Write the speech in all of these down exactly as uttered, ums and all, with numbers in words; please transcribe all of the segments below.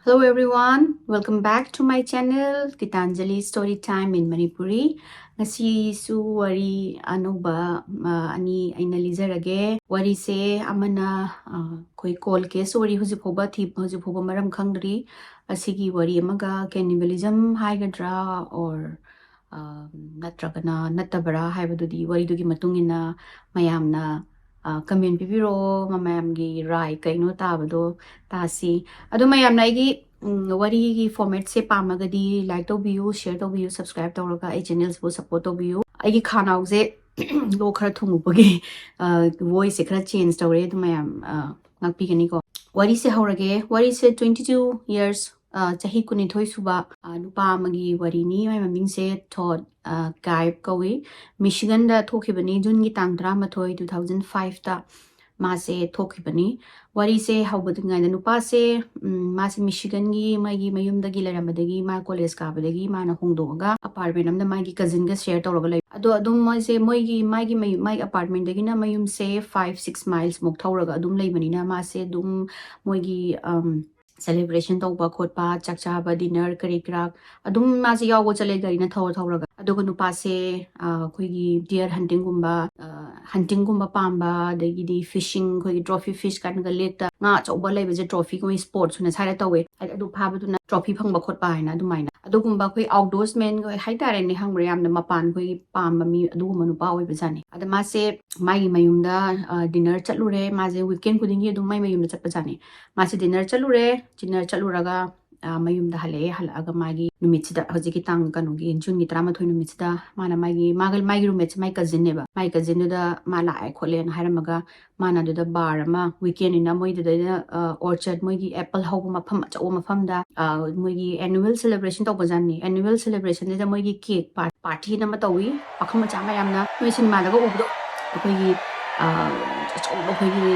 Hello everyone, welcome back to my channel, Gitanjali Story Time in Manipuri. ꯉꯁꯤꯁꯨ ꯋꯥꯔꯤ ꯑꯅꯧꯕ, ꯑ, ꯑꯅꯤ ꯑꯩꯅ ꯂꯤꯖꯔꯒꯦ꯫ ꯋꯥꯔꯤꯁꯦ ꯑꯃꯅ, ꯑ, ꯑꯩꯈꯣꯏ cold case ꯋꯥꯔꯤ, ꯍꯧꯖꯤꯛ ꯐꯥꯎꯕ ꯊꯤ-, ꯍꯧꯖꯤꯛ ꯐꯥꯎꯕ ꯃꯔꯝ ꯈꯪꯗ꯭ꯔꯤ꯫ ꯑꯁꯤꯒꯤ ꯋꯥꯔꯤ ꯑꯃꯒ cannibalism ꯍꯥꯏꯒꯗ꯭ꯔꯥ, or, ꯑ, ꯅꯠꯇ꯭ꯔꯒꯅ ꯅꯠꯇꯕ꯭ꯔꯥ ꯍꯥꯏꯕꯗꯨꯗꯤ ꯋꯥꯔꯤꯗꯨꯒꯤ ꯃꯇꯨꯡ ꯏꯟꯅ ꯃꯌꯥꯝꯅ, ꯑ, comment ꯄꯤꯕꯤꯔꯛꯑꯣ, ꯃ-, ꯃꯌꯥꯝꯒꯤ ꯔꯥꯏ ꯀꯩꯅꯣ ꯇꯥꯕꯗꯣ ꯇꯥꯁꯤ꯫ ꯑꯗꯣ ꯃꯌꯥꯝꯅ ꯑꯩꯒꯤ, ꯎꯝ, ꯋꯥꯔꯤꯒꯤ formatꯁꯦ ꯄꯥꯝꯃꯒꯗꯤ like ꯇꯧꯕꯤꯌꯨ, share ꯇꯧꯕꯤꯌꯨ, subscribe ꯇꯧꯔꯒ ꯑꯩ channelꯁꯤꯕꯨ support ꯇꯧꯕꯤꯌꯨ꯫ ꯑꯩꯒꯤ ꯈꯅꯥꯎꯁꯦ ꯂꯣꯛ ꯈꯔ ꯊꯨꯡꯉꯨꯕꯒꯤ, ꯑ, voiceꯁꯦ ꯈꯔ change ꯇꯧꯔꯦ, ꯑꯗꯨ ꯃꯌꯥꯝ, ꯑ, ꯉꯥꯛꯄꯤꯒꯅꯤꯀꯣ꯫ ꯋꯥꯔꯤꯁꯦ ꯍꯧꯔꯒꯦ꯫ ꯋꯥꯔꯤꯁꯦ twenty two years, ꯑ, ꯆꯍꯤ ꯀꯨꯟꯅꯤꯊꯣꯏ ꯁꯨꯕ, ꯑ, ꯅꯨꯄꯥ ꯑꯃꯒꯤ ꯋꯥꯔꯤꯅꯤ꯫ ꯃꯥꯏ ꯃꯃꯤꯡꯁꯦ Todd, ꯑ, Gibe ꯀꯧꯏ꯫ ꯃꯤꯁꯤꯒꯟꯗ ꯊꯣꯛꯈꯤꯕꯅꯤ, ꯖꯨꯟꯒꯤ ꯇꯥꯡ ꯇꯔꯥꯃꯥꯊꯣꯏ, two thousand fiveꯇ ꯃꯥꯁꯦ ꯊꯣꯛꯈꯤꯕꯅꯤ꯫ ꯋꯥꯔꯤꯁꯦ ꯍꯧꯕꯗ꯭ꯔꯤꯉꯩꯗ ꯅꯨꯄꯥꯁꯦ, ꯎꯝ, ꯃꯥꯁꯦ ꯃꯤꯁꯤꯒꯟꯒꯤ ꯃꯥꯒꯤ ꯃꯌꯨꯝꯗꯒꯤ ꯂꯩꯔꯝꯕꯗꯒꯤ, ꯃꯥ college ꯀꯥꯕꯗꯒꯤ ꯃꯥꯅ ꯍꯣꯡꯗꯣꯛꯑꯒ apartment ꯑꯃꯗ ꯃꯥꯒꯤ cousinꯒ share ꯇꯧꯔꯒ ꯂꯩ꯫ ꯑꯗꯣ ꯑꯗꯨꯝ ꯃꯣꯏꯁꯦ ꯃꯣꯏꯒꯤ, ꯃꯥꯒꯤ ꯃꯌꯨꯝ, ꯃꯥꯒꯤ apartmentꯗꯒꯤꯅ ꯃꯌꯨꯝꯁꯦ five six miles ꯃꯨꯛ ꯊꯧꯔꯒ ꯑꯗꯨꯝ ꯂꯩꯕꯅꯤꯅ ꯃꯥꯁꯦ ꯑꯗꯨꯝ ꯃꯣꯏꯒꯤ, ꯑꯝ, celebration ꯇꯧꯕ ꯈꯣꯠꯄ, ꯆꯥꯛ ꯆꯥꯕ, dinner ꯀꯔꯤ ꯀꯔꯥ ꯑꯗꯨꯝ ꯃꯥꯁꯦ ꯌꯥꯎꯕ ꯆꯠꯂꯦ ꯒꯥꯔꯤꯅ ꯊꯧꯔ ꯊꯧꯔꯒ꯫ ꯑꯗꯨꯒ ꯅꯨꯄꯥꯁꯦ, ꯑ, ꯑꯩꯈꯣꯏꯒꯤ deer huntingꯒꯨꯝꯕ, ꯑ, huntingꯒꯨꯝꯕ ꯄꯥꯝꯕ, ꯑꯗꯒꯤꯗꯤ fishing, ꯑꯩꯈꯣꯏꯒꯤ trophy fish ꯀꯥꯏꯅꯒ ꯂꯦꯛꯇ ꯉꯥ ꯑꯆꯧꯕ ꯂꯩꯕꯁꯦ trophyꯒꯨꯝꯕ sportꯁꯨꯅ ꯁ꯭ꯋꯥꯏꯗ ꯇꯧꯋꯦ꯫ ꯍꯥꯏꯗꯤ ꯑꯗꯨ ꯐꯥꯕꯗꯨꯅ trophy ꯐꯪꯕ ꯈꯣꯠꯄ ꯍꯥꯏꯅ ꯑꯗꯨꯃꯥꯏꯅ꯫ ꯑꯗꯨꯒꯨꯝꯕ ꯑꯩꯈꯣꯏ outdoorsman ꯍꯥꯏꯇꯥꯔꯦꯅꯦ, ꯈꯪꯕ꯭ꯔꯥ? ꯌꯥꯝꯅ ꯃꯄꯥꯟ ꯑꯩꯈꯣꯏꯒꯤ ꯄꯥꯝꯕ ꯃꯤ, ꯑꯗꯨꯒꯨꯝꯕ ꯅꯨꯄꯥ ꯑꯣꯏꯕꯖꯥꯠꯅꯤ꯫ ꯑꯗ ꯃꯥꯁꯦ ꯃꯥꯒꯤ ꯃꯌꯨꯝꯗ, ꯑ, dinner ꯆꯠꯂꯨꯔꯦ꯫ ꯃꯥꯁꯦ weekend ꯈꯨꯗꯤꯡꯒꯤ ꯑꯗꯨꯝ ꯃꯥꯏ ꯃꯌꯨꯝꯗ ꯆꯠꯄꯖꯥꯠꯅꯤ꯫ ꯃꯥꯁꯦ dinner ꯆꯠꯂꯨꯔꯦ꯫ Dinner ꯆꯠꯂꯨꯔꯒ, ꯑ, ꯃꯌꯨꯝꯗ ꯍꯜꯂꯛꯑꯦ꯫ ꯍꯜꯂꯛꯑꯒ ꯃꯥꯒꯤ ꯅꯨꯃꯤꯠꯁꯤꯗ, ꯍꯧꯖꯤꯛꯀꯤ ꯇꯥꯡ, ꯀꯩꯅꯣꯒꯤ, ꯖꯨꯟꯒꯤ ꯇꯔꯥꯃꯥꯊꯣꯏ ꯅꯨꯃꯤꯠꯁꯤꯗ ꯃꯥꯅ ꯃꯥꯒꯤ, ꯃꯥꯒ, ꯃꯥꯒꯤ roommateꯁꯦ ꯃꯥꯏ cousinꯅꯦꯕ꯫ ꯃꯥꯏ cousinꯗꯨꯗ ꯃꯥ ꯂꯥꯛꯑꯦ ꯈꯣꯠꯂꯦꯅ ꯍꯥꯏꯔꯝꯃꯒ ꯃꯥꯅ ꯑꯗꯨꯗ bar ꯑꯃ, weekendꯅꯤꯅ ꯃꯣꯏꯗꯨꯗꯩꯗ, ꯑ, orchard, ꯃꯣꯏꯒꯤ apple ꯍꯧꯕ ꯃꯐꯝ, ꯑꯆꯧꯕ ꯃꯐꯝꯗ, ꯑ, ꯃꯣꯏꯒꯤ annual celebration ꯇꯧꯕꯖꯥꯠꯅꯤ꯫ Annual celebrationꯁꯤꯗ ꯃꯣꯏꯒꯤ cake par-, partyꯅ ꯑꯃ ꯇꯧꯏ꯫ ꯄꯥꯈꯪ ꯃꯆꯥ ꯃꯌꯥꯝꯅ ꯅꯣꯏ cinemaꯗꯒ ꯎꯕꯗꯣ, ꯑꯩꯈꯣꯏꯒꯤ, ꯑꯆꯧꯕ ꯑꯩꯈꯣꯏꯒꯤ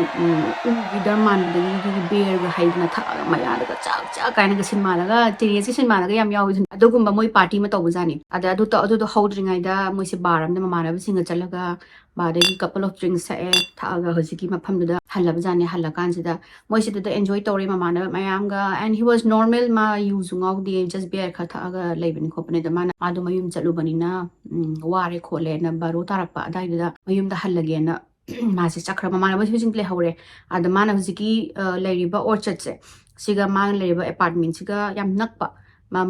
ꯎꯒꯤ ꯗꯔ ꯃꯥꯟꯕꯗꯒꯤ ꯑꯩꯈꯣꯏꯒꯤ ꯕꯤꯌꯔꯒ ꯍꯩꯗꯅ ꯊꯛꯑꯒ ꯃꯌꯥꯗꯒ ꯆꯥꯛ ꯆꯥꯛ ꯀꯥꯏꯅꯒ ꯁꯤꯟ ꯃꯥꯜꯂꯒ ꯇꯤꯅꯦꯖꯀꯤ ꯁꯤꯟ ꯃꯥꯜꯂꯒ ꯌꯥꯝ ꯌꯥꯎꯋꯤꯗꯅ꯫ ꯑꯗꯨꯒꯨꯝꯕ ꯃꯣꯏ ꯄꯥꯔꯇꯤ ꯑꯃ ꯇꯧꯕꯖꯥꯠꯅꯤ꯫ ꯑꯗ ꯑꯗꯨ ꯇꯧ- ꯑꯗꯨꯗꯣ ꯍꯧꯗ꯭ꯔꯤꯉꯩꯗ ꯃꯣꯏꯁꯦ ꯕꯥꯔ ꯑꯃꯗ ꯃꯃꯥꯟꯅꯕꯁꯤꯡꯒ ꯆꯠꯂꯒ ꯕꯥꯔꯗꯒꯤ ꯀꯄꯜ ꯑꯣꯐ ꯗ꯭ꯔꯤꯡꯁ ꯊꯛꯑꯦ, ꯊꯛꯑꯒ ꯍꯧꯖꯤꯛꯀꯤ ꯃꯐꯝꯗꯨꯗ ꯍꯜꯂꯕꯖꯥꯠꯅꯤ꯫ ꯍꯜꯂꯀꯥꯟꯁꯤꯗ ꯃꯣꯏꯁꯤꯗ ꯑꯦꯟꯖꯣꯏ ꯇꯧꯔꯦ ꯃꯃꯥꯟꯅꯕ ꯃꯌꯥꯝꯒ꯫ And he was normal, ꯃꯥ ꯌꯨꯁꯨ ꯉꯥꯎꯗꯦ, ꯖꯁ ꯕꯤꯌꯔ ꯈꯔ ꯊꯛꯑꯒ ꯂꯩꯕꯅꯤ ꯈꯣꯠꯄꯅꯤ꯫ ꯑꯗ ꯃꯥꯅ ꯃꯥꯗꯣ ꯃꯌꯨꯝ ꯆꯠꯂꯨꯕꯅꯤꯅ ꯎꯝ, ꯋꯥꯔꯦ ꯈꯣꯠꯂꯦꯅ ꯕꯥꯔꯣ ꯇꯥꯔꯛꯄ ꯑꯗꯥꯏꯗꯨꯗ ꯃꯌꯨꯝꯗ ꯍꯜꯂꯒꯦꯅ ꯃꯥꯁꯦ ꯆꯠꯈ꯭ꯔ ꯃꯃꯥꯟꯅꯕꯁꯤꯡ ꯂꯩꯍꯧꯔꯦ꯫ ꯑꯗ ꯃꯥꯅ ꯍꯧꯖꯤꯛꯀꯤ ꯑ, ꯂꯩꯔꯤꯕ ꯑꯣꯔꯆꯔꯠꯁꯦ, ꯁꯤꯒ ꯃꯥꯅ ꯂꯩꯔꯤꯕ ꯑꯦꯄꯥꯔꯠꯃꯦꯟꯁꯤꯒ ꯌꯥꯝ ꯅꯛꯄ,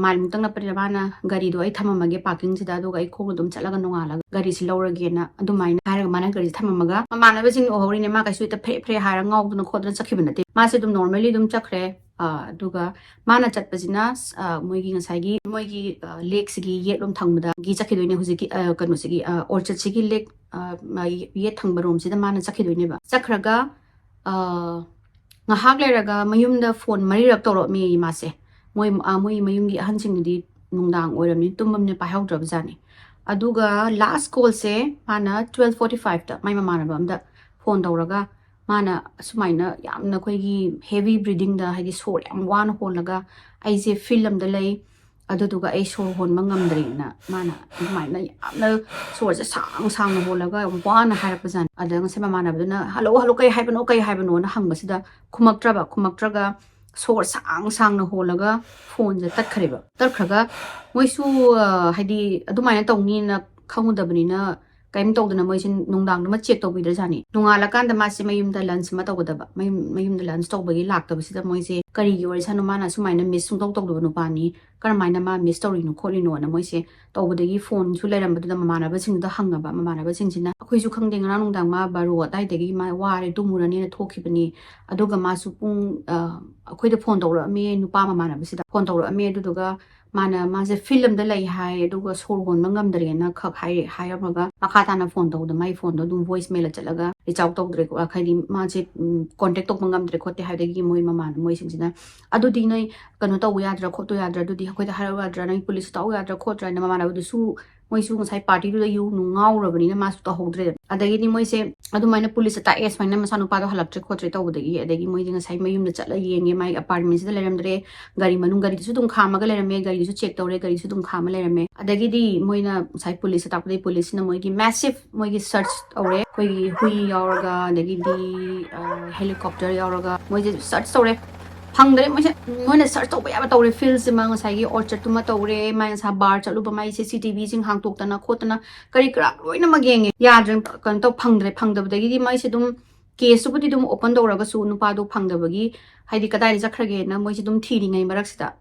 ꯃꯥꯏꯜ ꯃꯨꯛꯇꯪ ꯅꯛꯄꯅꯤꯅ ꯃꯥꯅ ꯒꯥꯔꯤꯗꯣ ꯑꯩ ꯊꯝꯃꯝꯃꯒꯦ ꯄꯥꯔꯀꯤꯡꯁꯤꯗ, ꯑꯗꯨꯒ ꯑꯩ ꯈꯣꯡꯅ ꯑꯗꯨꯝ ꯆꯠꯂꯒ ꯅꯣꯡꯉꯥꯜꯂꯒ ꯒꯥꯔꯤꯁꯤ ꯂꯧꯔꯒꯦꯅ ꯑꯗꯨꯃꯥꯏꯅ ꯍꯥꯏꯔꯒ ꯃꯥꯅ ꯒꯥꯔꯤꯁꯤ ꯊꯝꯃꯝꯃꯒ ꯃꯃꯥꯟꯅꯕꯁꯤꯡ ꯎꯍꯧꯔꯤꯅꯦ꯫ ꯃꯥ ꯀꯩꯁꯨ ꯍꯦꯛꯇ ꯐ꯭ꯔꯦ ꯐ꯭ꯔꯦ ꯍꯥꯏꯔꯒ ꯉꯥꯎꯗꯅ ꯈꯣꯠꯇꯅ ꯆꯠꯈꯤꯕ ꯅꯠꯇꯦ꯫ ꯃꯥꯁꯦ ꯑꯗꯨꯝ ꯅꯣꯔꯃꯦꯜꯂꯤ ꯑꯗꯨꯝ ꯆꯠꯈ꯭ꯔꯦ꯫ ꯑ, ꯑꯗꯨꯒ ꯃꯥꯅ ꯆꯠꯄꯁꯤꯅ ꯑ, ꯃꯣꯏꯒꯤ ꯉꯁꯥꯏꯒꯤ ꯃꯣꯏꯒꯤ ꯂꯦꯛꯁꯤꯒꯤ ꯌꯦꯠꯂꯣꯝ ꯊꯪꯕꯗꯒꯤ ꯆꯠꯈꯤꯗꯣꯏꯅꯦ꯫ ꯍꯧꯖꯤꯛꯀꯤ ꯑ, ꯀꯩꯅꯣꯁꯤꯒꯤ ꯑꯣꯔꯆꯔꯠꯁꯤꯒꯤ ꯂꯦꯛ ꯌꯦꯠ ꯊꯪꯕ ꯔꯣꯝꯁꯤꯗ ꯃꯥꯅ ꯆꯠꯈꯤꯗꯣꯏꯅꯦꯕ꯫ ꯆꯠꯈ꯭ꯔꯒ ꯑ, ꯉꯥꯏꯍꯥꯛ ꯂꯩꯔꯒ ꯃꯌꯨꯝꯗ ꯐꯣꯟ ꯃꯔꯤꯔꯛ ꯇꯧꯔꯛꯑꯝꯃꯦ ꯃꯥꯁꯦ꯫ ꯃꯣꯏ ꯑ, ꯃꯣꯏ ꯃꯌꯨꯝꯒꯤ ꯑꯍꯟꯁꯤꯡꯗꯨꯗꯤ ꯅꯨꯡꯗꯥꯡ ꯑꯣꯏꯔꯝꯅꯤ, ꯇꯨꯝꯃꯝꯅꯤꯅ ꯄꯥꯏꯍꯧꯗ꯭ꯔꯕꯖꯥꯠꯅꯤ꯫ ꯑꯗꯨꯒ ꯂꯥꯁ ꯀꯣꯜꯁꯦ ꯃꯥꯅ ꯇꯨꯋꯦꯜꯐ ꯐꯣꯔꯇꯤ ꯐꯥꯏꯚꯇ ꯃꯥꯏ ꯃꯃꯥꯟꯅꯕ ꯑꯝꯗ ꯐꯣꯟ ꯇꯧꯔꯒ ꯃꯥꯅ ꯑꯁꯨꯃꯥꯏꯅ ꯌꯥꯝꯅ ꯑꯩꯈꯣꯏꯒꯤ ꯍꯦꯚꯤ ꯕ꯭ꯔꯤꯗꯤꯡꯗ, ꯍꯥꯏꯗꯤ ꯁꯣꯔ ꯌꯥꯝ ꯋꯥꯅ ꯍꯣꯜꯂꯒ, "ꯑꯩꯁꯦ ꯐꯤꯜ ꯑꯝꯗ ꯂꯩ, ꯑꯗꯨꯗꯨꯒ ꯑꯩ ꯁꯣꯔ ꯍꯣꯟꯕ ꯉꯝꯗ꯭ꯔꯦꯅ" ꯃꯥꯅ ꯑꯗꯨꯃꯥꯏꯅ ꯌꯥꯝꯅ ꯁꯣꯔꯁꯦ ꯁꯥꯡ ꯁꯥꯡꯅ ꯍꯣꯜꯂꯒ ꯌꯥꯝ ꯋꯥꯅ ꯍꯥꯏꯔꯛꯄꯖꯥꯠꯅꯤ꯫ ꯑꯗ ꯉꯁꯥꯏ ꯃꯃꯥꯟꯅꯕꯗꯨꯅ, "ꯍꯜꯂꯣ, ꯍꯜꯂꯣ, ꯀꯩ ꯍꯥꯏꯕꯅꯣ, ꯀꯩ ꯍꯥꯏꯕꯅꯣꯅ" ꯍꯪꯕꯁꯤꯗ ꯈꯨꯝꯃꯛꯇ꯭ꯔꯕ꯫ ꯈꯨꯝꯃꯛꯇ꯭ꯔꯒ ꯁꯣꯔ ꯁꯥꯡ ꯁꯥꯡꯅ ꯍꯣꯜꯂꯒ ꯐꯣꯟꯁꯦ ꯇꯠꯈ꯭ꯔꯦꯕ꯫ ꯇꯠꯈ꯭ꯔꯒ ꯃꯣꯏꯁꯨ, ꯑ, ꯍꯥꯏꯗꯤ ꯑꯗꯨꯃꯥꯏꯅ ꯇꯧꯅꯤꯅ ꯈꯪꯉꯨꯗꯕꯅꯤꯅ ꯀꯔꯤꯝ ꯇꯧꯗꯅ ꯃꯣꯏꯁꯦ ꯅꯨꯡꯗꯥꯡꯗꯨꯃ ꯆꯦꯛ ꯇꯧꯕꯤꯗ꯭ꯔꯖꯥꯠꯅꯤ꯫ ꯅꯣꯡꯉꯥꯜꯂꯀꯥꯟꯗ ꯃꯥꯁꯦ ꯃꯌꯨꯝꯗ ꯂꯟꯁ ꯑꯃ ꯇꯧꯒꯗꯕ꯫ ꯃꯌꯨꯝ, ꯃꯌꯨꯝꯗ ꯂꯟꯁ ꯇꯧꯕꯒꯤ ꯂꯥꯛꯇꯕꯁꯤꯗ ꯃꯣꯏꯁꯦ ꯀꯔꯤꯒꯤ ꯑꯣꯏꯔꯖꯥꯠꯅꯣ, ꯃꯥꯅ ꯑꯁꯨꯃꯥꯏꯅ ꯃꯤꯁ ꯁꯨꯡꯇꯧ ꯇꯧꯗꯕ ꯅꯨꯄꯥꯅꯤ, ꯀꯔꯝꯍꯥꯏꯅ ꯃꯥ ꯃꯤꯁ ꯇꯧꯔꯤꯅꯣ ꯈꯣꯠꯂꯤꯅꯣꯅ ꯃꯣꯏꯁꯦ ꯇꯧꯕꯗꯒꯤ ꯐꯣꯟꯁꯨ ꯂꯩꯔꯝꯕꯗꯨꯗ ꯃꯃꯥꯟꯅꯕꯁꯤꯡꯗꯨꯗ ꯍꯪꯉꯕ꯫ ꯃꯃꯥꯟꯅꯕꯁꯤꯡꯁꯤꯅ, "ꯑꯩꯈꯣꯏꯁꯨ ꯈꯪꯗꯦ, ꯉꯔꯥꯡ ꯅꯨꯡꯗꯥꯡ ꯃꯥ ꯕꯥꯔꯣ ꯑꯗꯥꯏꯗꯒꯤ ꯃꯥ ꯋꯥꯔꯦ, ꯇꯨꯝꯃꯨꯔꯅꯦꯅ ꯊꯣꯛꯈꯤꯕꯅꯤ꯫ ꯑꯗꯨꯒ ꯃꯥꯁꯨ ꯄꯨꯡ, ꯑ, ꯑꯩꯈꯣꯏꯗ ꯐꯣꯟ ꯇꯧꯔꯛꯑꯝꯃꯦ, ꯅꯨꯄꯥ ꯃꯃꯥꯟꯅꯕꯁꯤꯗ ꯐꯣꯟ ꯇꯧꯔꯛꯑꯝꯃꯦ꯫ ꯑꯗꯨꯗꯨꯒ ꯃꯥꯅ, ꯃꯥꯁꯦ ꯐꯤꯜ ꯑꯝꯗ ꯂꯩ ꯍꯥꯏ, ꯑꯗꯨꯒ ꯁꯣꯔ ꯍꯣꯟꯕ ꯉꯝꯗ꯭ꯔꯦꯅ ꯈꯛ ꯍꯥꯏꯔꯦ", ꯍꯥꯏꯔꯝꯃꯒ ꯃꯈꯥ ꯇꯥꯅ ꯐꯣꯟ ꯇꯧꯕꯗ ꯃꯥꯏ ꯐꯣꯟꯗꯣ ꯑꯗꯨꯝ ꯚꯣꯏꯁ ꯃꯦꯜꯗ ꯆꯠꯂꯒ ꯔꯤꯆ ꯑꯥꯎꯠ ꯇꯧꯗ꯭ꯔꯦ, ꯍꯥꯏꯗꯤ ꯃꯥꯁꯦ, ꯎꯝ, ꯀꯣꯟꯇꯦꯛ ꯇꯧꯕ ꯉꯝꯗ꯭ꯔꯦ ꯈꯣꯠꯇꯦ ꯍꯥꯏꯕꯗꯒꯤ ꯃꯣꯏ ꯃꯃꯥꯟ-, ꯃꯣꯏꯁꯤꯡꯁꯤꯅ, "ꯑꯗꯨꯗꯤ ꯅꯣꯏ ꯀꯩꯅꯣ ꯇꯧꯕ ꯌꯥꯗ꯭ꯔꯥ ꯈꯣꯠꯄ ꯌꯥꯗ꯭ꯔꯥ, ꯑꯗꯨꯗꯤ ꯑꯩꯈꯣꯏꯗ ꯍꯥꯏꯔꯛꯎ ꯌꯥꯗ꯭ꯔꯥ, ꯅꯣꯏ ꯄꯨꯂꯤꯁ ꯇꯥꯛꯎ ꯌꯥꯗ꯭ꯔꯥ ꯈꯣꯠꯇ꯭ꯔꯥ?" ꯍꯥꯏꯅ ꯃꯃꯥꯟꯅꯕꯗꯨꯁꯨ ꯃꯣꯏꯁꯨ ꯉꯁꯥꯏ ꯄꯥꯔꯇꯤꯗꯨꯗ ꯌꯨ ꯅꯨꯡ ꯉꯥꯎꯔꯕꯅꯤꯅ ꯃꯥꯁꯨ ꯇꯧꯍꯧꯗ꯭ꯔꯦꯗꯅ꯫ ꯑꯗꯒꯤꯗꯤ ꯃꯣꯏꯁꯦ ꯑꯗꯨꯃꯥꯏꯅ ꯄꯨꯂꯤꯁꯇ ꯇꯥꯛꯑꯦ, ꯁꯨꯃꯥꯏꯅ ꯃꯆꯥꯅꯨꯄꯥꯗꯣ ꯍꯜꯂꯛꯇ꯭ꯔꯦ ꯈꯣꯠꯇ꯭ꯔꯦ ꯇꯧꯕꯗꯒꯤ꯫ ꯑꯗꯒꯤ ꯃꯣꯏꯗꯤ ꯉꯁꯥꯏ ꯃꯌꯨꯝꯗ ꯆꯠꯂ ꯌꯦꯡꯉꯦ, ꯃꯥꯒꯤ ꯑꯄꯥꯔꯠꯃꯦꯟꯁꯤꯗ ꯂꯩꯔꯝꯗ꯭ꯔꯦ꯫ ꯒꯥꯔꯤ ꯃꯅꯨꯡ, ꯒꯥꯔꯤꯗꯨꯁꯨ ꯑꯗꯨꯝ ꯈꯥꯝꯃꯒ ꯂꯩꯔꯝꯃꯦ, ꯒꯥꯔꯤꯗꯨꯁꯨ ꯆꯦꯛ ꯇꯧꯔꯦ, ꯒꯥꯔꯤꯁꯨ ꯑꯗꯨꯝ ꯈꯥꯝꯃ ꯂꯩꯔꯝꯃꯦ꯫ ꯑꯗꯒꯤꯗꯤ ꯃꯣꯏꯅ ꯉꯁꯥꯏ ꯄꯨꯂꯤꯁꯇ ꯇꯥꯛꯄꯗꯒꯤ ꯄꯨꯂꯤꯁꯁꯤꯅ ꯃꯣꯏꯒꯤ ꯃꯦꯁꯤꯞ ꯃꯣꯏꯒꯤ ꯁꯔꯆ ꯇꯧꯔꯦ꯫ ꯑꯩꯈꯣꯏꯒꯤ ꯍꯨꯏ ꯌꯥꯎꯔꯒ, ꯑꯗꯒꯤꯗꯤ ꯍꯦꯂꯤꯀꯣꯞꯇꯔ ꯌꯥꯎꯔꯒ ꯃꯣꯏꯁꯦ ꯁꯔꯆ ꯇꯧꯔꯦ꯫ ꯐꯪꯗ꯭ꯔꯦ ꯃꯣꯏꯁꯦ꯫ ꯃꯣꯏꯅ ꯁꯔꯆ ꯇꯧꯕ ꯌꯥꯕ ꯇꯧꯔꯦ, ꯐꯤꯜꯁꯤꯃ, ꯉꯁꯥꯏꯒꯤ ꯑꯣꯔꯆꯔꯗꯇꯨꯃ ꯇꯧꯔꯦ, ꯃꯥꯏ ꯉꯁꯥ ꯕꯥꯔ ꯆꯠꯂꯨꯕ, ꯃꯥꯏ ꯁꯤ ꯁꯤ ꯇꯤ ꯚꯤꯁꯤꯡ ꯍꯥꯡꯇꯣꯛꯇꯅ ꯈꯣꯠꯇꯅ ꯀꯔꯤ ꯀꯔꯥ ꯂꯣꯏꯅꯃꯛ ꯌꯦꯡꯉꯦ, ꯌꯥꯗ꯭ꯔꯦ, ꯀꯩꯅꯣ ꯇꯧ, ꯐꯪꯗ꯭ꯔꯦ꯫ ꯐꯪꯗꯕꯗꯒꯤꯗꯤ ꯃꯣꯏꯁꯦ ꯑꯗꯨꯝ ꯀꯦꯁꯇꯨꯕꯨꯗꯤ ꯑꯗꯨꯝ ꯑꯣꯄꯟ ꯇꯧꯔꯒꯁꯨ ꯅꯨꯄꯥꯗꯣ ꯐꯪꯗꯕꯒꯤ, ꯍꯥꯏꯗꯤ ꯀꯗꯥꯏꯗ ꯆꯠꯈ꯭ꯔꯒꯦꯅ ꯃꯣꯏꯁꯦ ꯑꯗꯨꯝ ꯊꯤꯔꯤꯉꯩ ꯃꯔꯛꯁꯤꯗ,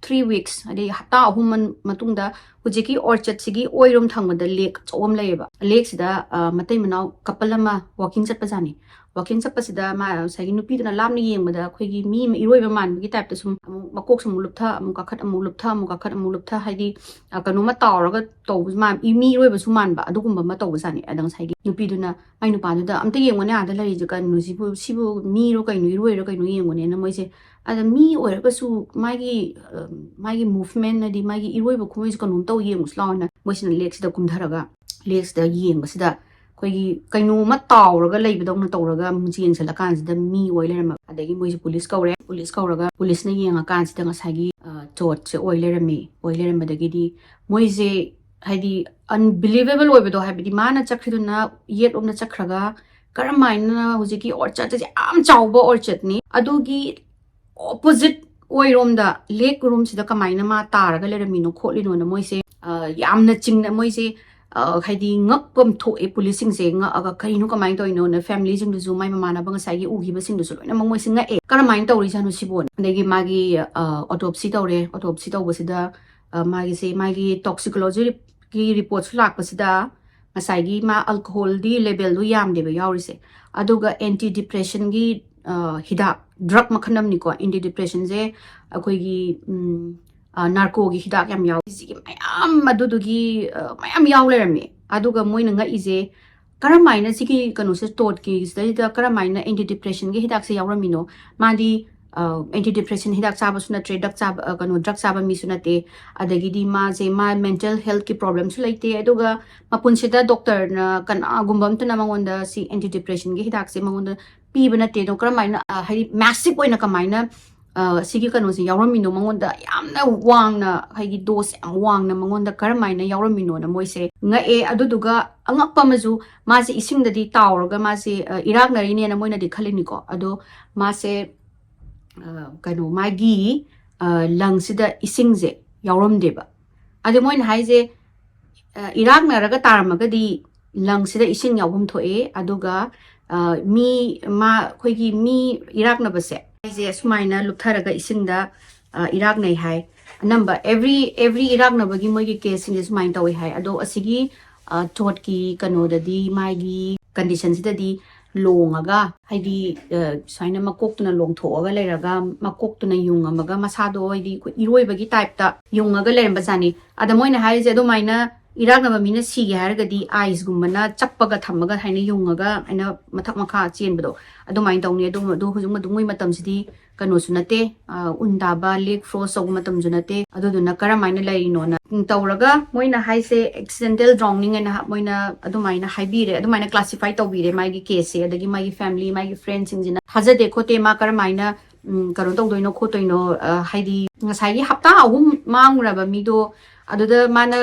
ꯊ꯭ꯔꯤ ꯋꯤꯛꯁ, ꯍꯥꯏꯗꯤ ꯍꯞꯇꯥ ꯑꯍꯨꯝ ꯃꯟ-, ꯃꯇꯨꯡꯗ ꯍꯧꯖꯤꯛꯀꯤ ꯑꯣꯔꯆꯔꯗꯁꯤꯒꯤ ꯑꯣꯏꯔꯣꯝ ꯊꯪꯕꯗ ꯂꯦꯛ ꯑꯆꯧꯕ ꯑꯃ ꯂꯩꯌꯦꯕ꯫ ꯂꯦꯛꯁꯤꯗ, ꯑ, ꯃꯇꯩ ꯃꯅꯥꯎ ꯀꯄꯜ ꯑꯃ ꯋꯥꯀꯤꯡ ꯆꯠꯄꯖꯥꯠꯅꯤ꯫ ꯋꯥꯀꯤꯡ ꯆꯠꯄꯁꯤꯗ ꯃꯥ ꯉꯁꯥꯏꯒꯤ ꯅꯨꯄꯤꯗꯨꯅ ꯂꯥꯞꯅ ꯌꯦꯡꯕꯗ ꯑꯩꯈꯣꯏꯒꯤ ꯃꯤ ꯑꯃ ꯏꯔꯣꯏꯕ ꯃꯥꯟꯕꯒꯤ ꯇꯥꯏꯞꯇ ꯁꯨꯝ ꯑꯃꯨꯛ ꯃꯀꯣꯛꯁꯦ ꯑꯃꯨꯛ ꯂꯨꯞꯊ, ꯑꯃꯨꯛ ꯀꯥꯈꯠ, ꯑꯃꯨꯛ ꯂꯨꯞꯊ, ꯑꯃꯨꯛ ꯀꯥꯈꯠ, ꯑꯃꯨꯛ ꯂꯨꯞꯊ, ꯍꯥꯏꯗꯤ, ꯑ, ꯀꯩꯅꯣꯝꯃ ꯇꯥꯎꯔꯒ ꯇꯧꯕ ꯃꯥ-, ꯃꯤ ꯏꯔꯣꯏꯕꯁꯨ ꯃꯥꯟꯕ ꯑꯗꯨꯒꯨꯝꯕ ꯑꯃ ꯇꯧꯕꯖꯥꯠꯅꯤ꯫ ꯑꯗ ꯉꯁꯥꯏꯒꯤ ꯅꯨꯄꯤꯗꯨꯅ, "ꯃꯥꯏ ꯅꯨꯄꯥꯗꯨꯗ ꯑꯝꯇ ꯌꯦꯡꯉꯣꯅꯦ, ꯑꯥꯗ ꯂꯩꯔꯤꯁꯦ ꯀꯩꯅꯣ, ꯁꯤꯕꯨ, ꯁꯤꯕꯨ ꯃꯤꯔꯣ ꯀꯩꯅꯣ, ꯏꯔꯣꯏꯔꯣ ꯀꯩꯅꯣ ꯌꯦꯡꯉꯣꯅꯦꯅ" ꯃꯣꯏꯁꯦ꯫ ꯑꯗ ꯃꯤ ꯑꯣꯏꯔꯒꯁꯨ ꯃꯥꯒꯤ, ꯑ, ꯃꯥꯒꯤ ꯃꯨꯚꯃꯦꯟ, ꯍꯥꯏꯗꯤ ꯃꯥꯒꯤ ꯏꯔꯣꯏꯕ ꯈꯨꯂꯣꯏꯁꯦ ꯀꯩꯅꯣꯝ ꯇꯧ, ꯌꯦꯡꯉꯨꯁꯤ ꯂꯥꯎꯅ ꯃꯣꯏꯁꯤꯅ ꯂꯦꯛꯁꯤꯗ ꯀꯨꯝꯊꯔꯒ, ꯂꯦꯛꯁꯤꯗ ꯌꯦꯡꯕꯁꯤꯗ ꯑꯩꯈꯣꯏꯒꯤ ꯀꯩꯅꯣꯝꯃ ꯇꯥꯎꯔꯒ ꯂꯩꯕꯗꯧꯅ ꯇꯧꯔꯒ ꯑꯃꯨꯛ ꯌꯦꯡꯁꯤꯜꯂꯀꯥꯟꯁꯤꯗ ꯃꯤ ꯑꯣꯏ ꯂꯩꯔꯝꯃꯕ꯫ ꯑꯗꯒꯤ ꯃꯣꯏꯁꯦ ꯄꯨꯂꯤꯁ ꯀꯧꯔꯦ꯫ ꯄꯨꯂꯤꯁ ꯀꯧꯔꯒ ꯄꯨꯂꯤꯁꯅ ꯌꯦꯡꯉꯀꯥꯟꯁꯤꯗ ꯉꯁꯥꯏꯒꯤ, ꯑ, ꯆꯣꯠꯁꯦ ꯑꯣꯏ ꯂꯩꯔꯝꯃꯤ꯫ ꯑꯣꯏ ꯂꯩꯔꯝꯕꯗꯒꯤꯗꯤ ꯃꯣꯏꯁꯦ, ꯍꯥꯏꯗꯤ, ꯑꯟꯕꯤꯂꯤꯚꯦꯕꯜ ꯑꯣꯏꯕꯗꯣ, ꯍꯥꯏꯕꯗꯤ ꯃꯥꯅ ꯆꯠꯈ꯭ꯔꯤꯗꯨꯅ ꯌꯦꯠꯂꯣꯝꯗ ꯆꯠꯈ꯭ꯔꯒ ꯀꯔꯝꯍꯥꯏꯅ ꯍꯧꯖꯤꯛꯀꯤ ꯑꯣꯔꯆꯔꯗꯁꯦ ꯌꯥꯝ ꯆꯥꯎꯕ ꯑꯣꯔꯆꯔꯗꯅꯤ, ꯑꯗꯨꯒꯤ ꯑꯣꯄꯣꯖꯤꯠ ꯑꯣꯏꯔꯣꯝꯗ, ꯂꯦꯛ ꯔꯣꯝꯁꯤꯗ ꯀꯃꯥꯏꯅ ꯃꯥ ꯇꯥꯔꯒ ꯂꯩꯔꯝꯃꯤꯅꯣ ꯈꯣꯠꯂꯤꯅꯣꯅ ꯃꯣꯏꯁꯦ, ꯑ, ꯌꯥꯝꯅ ꯆꯤꯡꯅ-, ꯃꯣꯏꯁꯦ, ꯑ, ꯍꯥꯏꯗꯤ ꯉꯛꯄ ꯑꯃ ꯊꯣꯛꯑꯦ ꯄꯨꯂꯤꯁꯁꯤꯡꯁꯦ꯫ ꯉꯛꯑꯒ ꯀꯩꯅꯣ, ꯀꯃꯥꯏꯅ ꯇꯧꯔꯤꯅꯣꯅ ꯐꯦꯃꯤꯂꯤꯁꯤꯡꯗꯨꯁꯨ, ꯃꯥꯏ ꯃꯃꯥꯟꯅꯕ ꯉꯁꯥꯏꯒꯤ ꯎꯈꯤꯕꯁꯤꯡꯗꯨꯁꯨ ꯂꯣꯏꯅꯃꯛ ꯃꯣꯏꯁꯦ ꯉꯛꯑꯦ, "ꯀꯔꯝꯍꯥꯏꯅ ꯇꯧꯔꯤꯖꯥꯠꯅꯣ ꯁꯤꯕꯣꯅ?" ꯑꯗꯒꯤ ꯃꯥꯒꯤ, ꯑ, ꯑꯣꯇꯣꯞꯁꯤ ꯇꯧꯔꯦ꯫ ꯑꯣꯇꯣꯞꯁꯤ ꯇꯧꯕꯁꯤꯗ, ꯑ, ꯃꯥꯒꯤꯁꯦ, ꯃꯥꯒꯤ ꯇꯣꯛꯁꯤꯀꯣꯂꯣꯖꯤꯒꯤ ꯔꯤꯄꯣꯔꯠꯁꯨ ꯂꯥꯛꯄꯁꯤꯗ ꯉꯁꯥꯏꯒꯤ ꯃꯥ ꯑꯜꯀꯣꯍꯣꯜꯗꯤ ꯂꯦꯕꯦꯜꯗꯣ ꯌꯥꯝꯗꯦꯕ ꯌꯥꯎꯔꯤꯁꯦ, ꯑꯗꯨꯒ ꯑꯦꯟꯇꯤ ꯗꯤꯄ꯭ꯔꯦꯁꯟꯒꯤ, ꯑ, ꯍꯤꯗꯥꯛ, ꯗ꯭ꯔꯒ ꯃꯈꯜ ꯑꯃꯅꯤꯀꯣ꯫ ꯑꯦꯟꯇꯤ ꯗꯤꯄ꯭ꯔꯦꯁꯟꯁꯦ ꯑꯩꯈꯣꯏꯒꯤ, ꯎꯝ, ꯑ, ꯅꯥꯔꯀꯣꯒꯤ ꯍꯤꯗꯥꯛ ꯌꯥꯝ ꯌꯥꯎꯋꯤ꯫ ꯁꯤꯒꯤ ꯃꯌꯥꯝ ꯑꯗꯨꯗꯨꯒꯤ, ꯑ, ꯃꯌꯥꯝ ꯌꯥꯎ ꯂꯩꯔꯝꯃꯦ꯫ ꯑꯗꯨꯒ ꯃꯣꯏꯅ ꯉꯛꯏꯁꯦ, ꯀꯔꯝꯍꯥꯏꯅ ꯁꯤꯒꯤ ꯀꯩꯅꯣꯁꯦ, ꯇꯣꯠꯀꯤ ꯁꯤꯗꯩꯗ ꯀꯔꯝꯍꯥꯏꯅ ꯑꯦꯟꯇꯤ ꯗꯤꯄ꯭ꯔꯦꯁꯟꯒꯤ ꯍꯤꯗꯥꯛꯁꯦ ꯌꯥꯎꯔꯝꯃꯤꯅꯣ? ꯃꯥꯗꯤ, ꯑꯦꯟꯇꯤ ꯗꯤꯄ꯭ꯔꯦꯁꯟ ꯍꯤꯗꯥꯛ ꯆꯥꯕꯁꯨ ꯅꯠꯇ꯭ꯔꯦ, ꯗ꯭ꯔꯛ ꯆꯥꯕ ꯑ, ꯀꯩꯅꯣ ꯗ꯭ꯔꯛ ꯆꯥꯕ ꯃꯤꯁꯨ ꯅꯠꯇꯦ꯫ ꯑꯗꯒꯤꯗꯤ ꯃꯥꯁꯦ ꯃꯥ ꯃꯦꯟꯇꯦꯜ ꯍꯦꯜꯠꯀꯤ ꯄ꯭ꯔꯣꯕ꯭ꯂꯦꯝꯁꯨ ꯂꯩꯇꯦ꯫ ꯑꯗꯨꯒ ꯃꯄꯨꯟꯁꯤꯗ ꯗꯣꯛꯇꯔꯅ ꯀꯅꯥꯒꯨꯝꯕ ꯑꯝꯇꯅ ꯃꯉꯣꯟꯗ ꯁꯤ ꯑꯦꯟꯇꯤ ꯗꯤꯄ꯭ꯔꯦꯁꯟꯒꯤ ꯍꯤꯗꯥꯛꯁꯦ ꯃꯉꯣꯟꯗ ꯄꯤꯕ ꯅꯠꯇꯦ꯫ ꯑꯗꯣ ꯀꯔꯝꯍꯥꯏꯅ ꯑ, ꯍꯥꯏꯗꯤ ꯃꯦꯁꯤꯞ ꯑꯣꯏꯅ ꯀꯃꯥꯏꯅ ꯑ, ꯁꯤꯒꯤ ꯀꯩꯅꯣꯁꯦ ꯌꯥꯎꯔꯝꯃꯤꯅꯣ ꯃꯉꯣꯟꯗ ꯌꯥꯝꯅ ꯋꯥꯡꯅ, ꯍꯥꯏꯗꯤ ꯗꯣꯁ ꯌꯥꯝ ꯋꯥꯡꯅ ꯃꯉꯣꯟꯗ ꯀꯔꯝꯍꯥꯏꯅ ꯌꯥꯎꯔꯝꯃꯤꯅꯣꯅ ꯃꯣꯏꯁꯦ ꯉꯛꯑꯦ꯫ ꯑꯗꯨꯗꯨꯒ ꯑꯉꯛꯄ ꯑꯃꯁꯨ, ꯃꯥꯁꯦ ꯏꯁꯤꯡꯗꯗꯤ ꯇꯥꯎꯔꯒ ꯃꯥꯁꯦ ꯑ, ꯏꯔꯥꯛꯅꯔꯤꯅꯦꯅ ꯃꯣꯏꯅꯗꯤ ꯈꯜꯂꯤꯅꯤꯀꯣ꯫ ꯑꯗꯣ ꯃꯥꯁꯦ ꯑ, ꯀꯩꯅꯣ ꯃꯥꯒꯤ ꯂꯪꯁꯤꯗ ꯏꯁꯤꯡꯁꯦ ꯌꯥꯎꯔꯝꯗꯦꯕ꯫ ꯑꯗꯨ ꯃꯣꯏꯅ ꯍꯥꯏꯁꯦ ꯑ, ꯏꯔꯥꯛꯅꯔꯒ ꯇꯥꯔꯝꯃꯒꯗꯤ ꯂꯪꯁꯤꯗ ꯏꯁꯤꯡ ꯌꯥꯎꯐꯝ ꯊꯣꯛꯑꯦ꯫ ꯑꯗꯨꯒ ꯑ, ꯃꯤ ꯃꯥ ꯑꯩꯈꯣꯏꯒꯤ ꯃꯤ ꯏꯔꯥꯛꯅꯕꯁꯦ ꯍꯥꯏꯁꯦ ꯁꯨꯃꯥꯏꯅ ꯂꯨꯞꯊꯔꯒ ꯏꯁꯤꯡꯗ ꯑ, ꯏꯔꯥꯛꯅꯩ ꯍꯥꯏ꯫ ꯑꯅꯝꯕ every every ꯏꯔꯥꯛꯅꯕꯒꯤ ꯃꯣꯏꯒꯤ ꯀꯦꯁꯁꯤꯡꯁꯦ ꯁꯨꯃꯥꯏꯅ ꯇꯧꯋꯤ ꯍꯥꯏ꯫ ꯑꯗꯣ ꯑꯁꯤꯒꯤ ꯑ, ꯆꯣꯠꯀꯤ ꯀꯩꯅꯣꯗꯗꯤ ꯃꯥꯒꯤ ꯀꯟꯗꯤꯁꯟꯁꯤꯗꯗꯤ ꯂꯣꯡꯉꯒ, ꯍꯥꯏꯗꯤ ꯑ, ꯁꯨꯃꯥꯏꯅ ꯃꯀꯣꯛꯇꯨꯅ ꯂꯣꯡꯊꯣꯛꯑꯒ ꯂꯩꯔꯒ ꯃꯀꯣꯛꯇꯨꯅ ꯌꯨꯡꯉꯝꯃꯒ ꯃꯁꯥꯗꯣ ꯍꯥꯏꯗꯤ ꯑꯩꯈꯣꯏ ꯏꯔꯣꯏꯕꯒꯤ ꯇꯥꯏꯞꯇ ꯌꯨꯡꯉꯒ ꯂꯩꯔꯝꯕꯖꯥꯠꯅꯤ꯫ ꯑꯗ ꯃꯣꯏꯅ ꯍꯥꯏꯔꯤꯁꯦ ꯑꯗꯨꯃꯥꯏꯅ ꯏꯔꯥꯛꯅꯕ ꯃꯤꯅ ꯁꯤꯒꯦ ꯍꯥꯏꯔꯒꯗꯤ ꯑꯥꯏꯁꯒꯨꯝꯕꯅ ꯆꯞꯄꯒ ꯊꯝꯃꯒ ꯍꯥꯏꯅ ꯌꯨꯡꯉꯒ ꯍꯥꯏꯅ ꯃꯊꯛ ꯃꯈꯥ ꯆꯦꯟꯕꯗꯣ ꯑꯗꯨꯃꯥꯏꯅ ꯇꯧꯅꯤ꯫ ꯑꯗꯨ ꯑꯗꯨ ꯍꯧꯖꯤꯛ ꯑꯗꯨꯝ ꯃꯣꯏ ꯃꯇꯝꯁꯤꯗꯤ ꯀꯩꯅꯣꯁꯨ ꯅꯠꯇꯦ, ꯑ, ꯎꯟ ꯇꯥꯕ ꯂꯦꯛ ꯐ꯭ꯔꯣꯁ ꯇꯧꯕ ꯃꯇꯝꯁꯨ ꯅꯠꯇꯦ꯫ ꯑꯗꯨꯗꯨꯅ ꯀꯔꯝꯍꯥꯏꯅ ꯂꯩꯔꯤꯅꯣꯅ ꯇꯧꯔꯒ ꯃꯣꯏꯅ ꯍꯥꯏꯁꯦ ꯑꯦꯛꯁꯤꯗꯦꯟꯇꯦꯜ ꯗ꯭ꯔꯥꯎꯅꯤꯡ ꯍꯥꯏꯅ ꯍꯥ- ꯃꯣꯏꯅ ꯑꯗꯨꯃꯥꯏꯅ ꯍꯥꯏꯕꯤꯔꯦ, ꯑꯗꯨꯃꯥꯏꯅ ꯀ꯭ꯂꯥꯁꯤꯐꯥꯏ ꯇꯧꯕꯤꯔꯦ ꯃꯥꯒꯤ ꯀꯦꯁꯁꯦ꯫ ꯑꯗꯒꯤ ꯃꯥꯒꯤ ꯐꯦꯃꯤꯂꯤ, ꯃꯥꯒꯤ ꯐ꯭ꯔꯦꯟꯁꯤꯡꯁꯤꯅ ꯊꯥꯖꯗꯦ ꯈꯣꯠꯇꯦ, ꯃꯥ ꯀꯔꯝꯍꯥꯏꯅ ꯎꯝ, ꯀꯩꯅꯣ ꯇꯧꯗꯣꯏꯅꯣ ꯈꯣꯠꯇꯣꯏꯅꯣ, ꯑ, ꯍꯥꯏꯗꯤ ꯉꯁꯥꯏꯒꯤ ꯍꯞꯇꯥ ꯑꯍꯨꯝ ꯃꯥꯡꯉꯨꯔꯕ ꯃꯤꯗꯣ ꯑꯗꯨꯗ ꯃꯥꯅ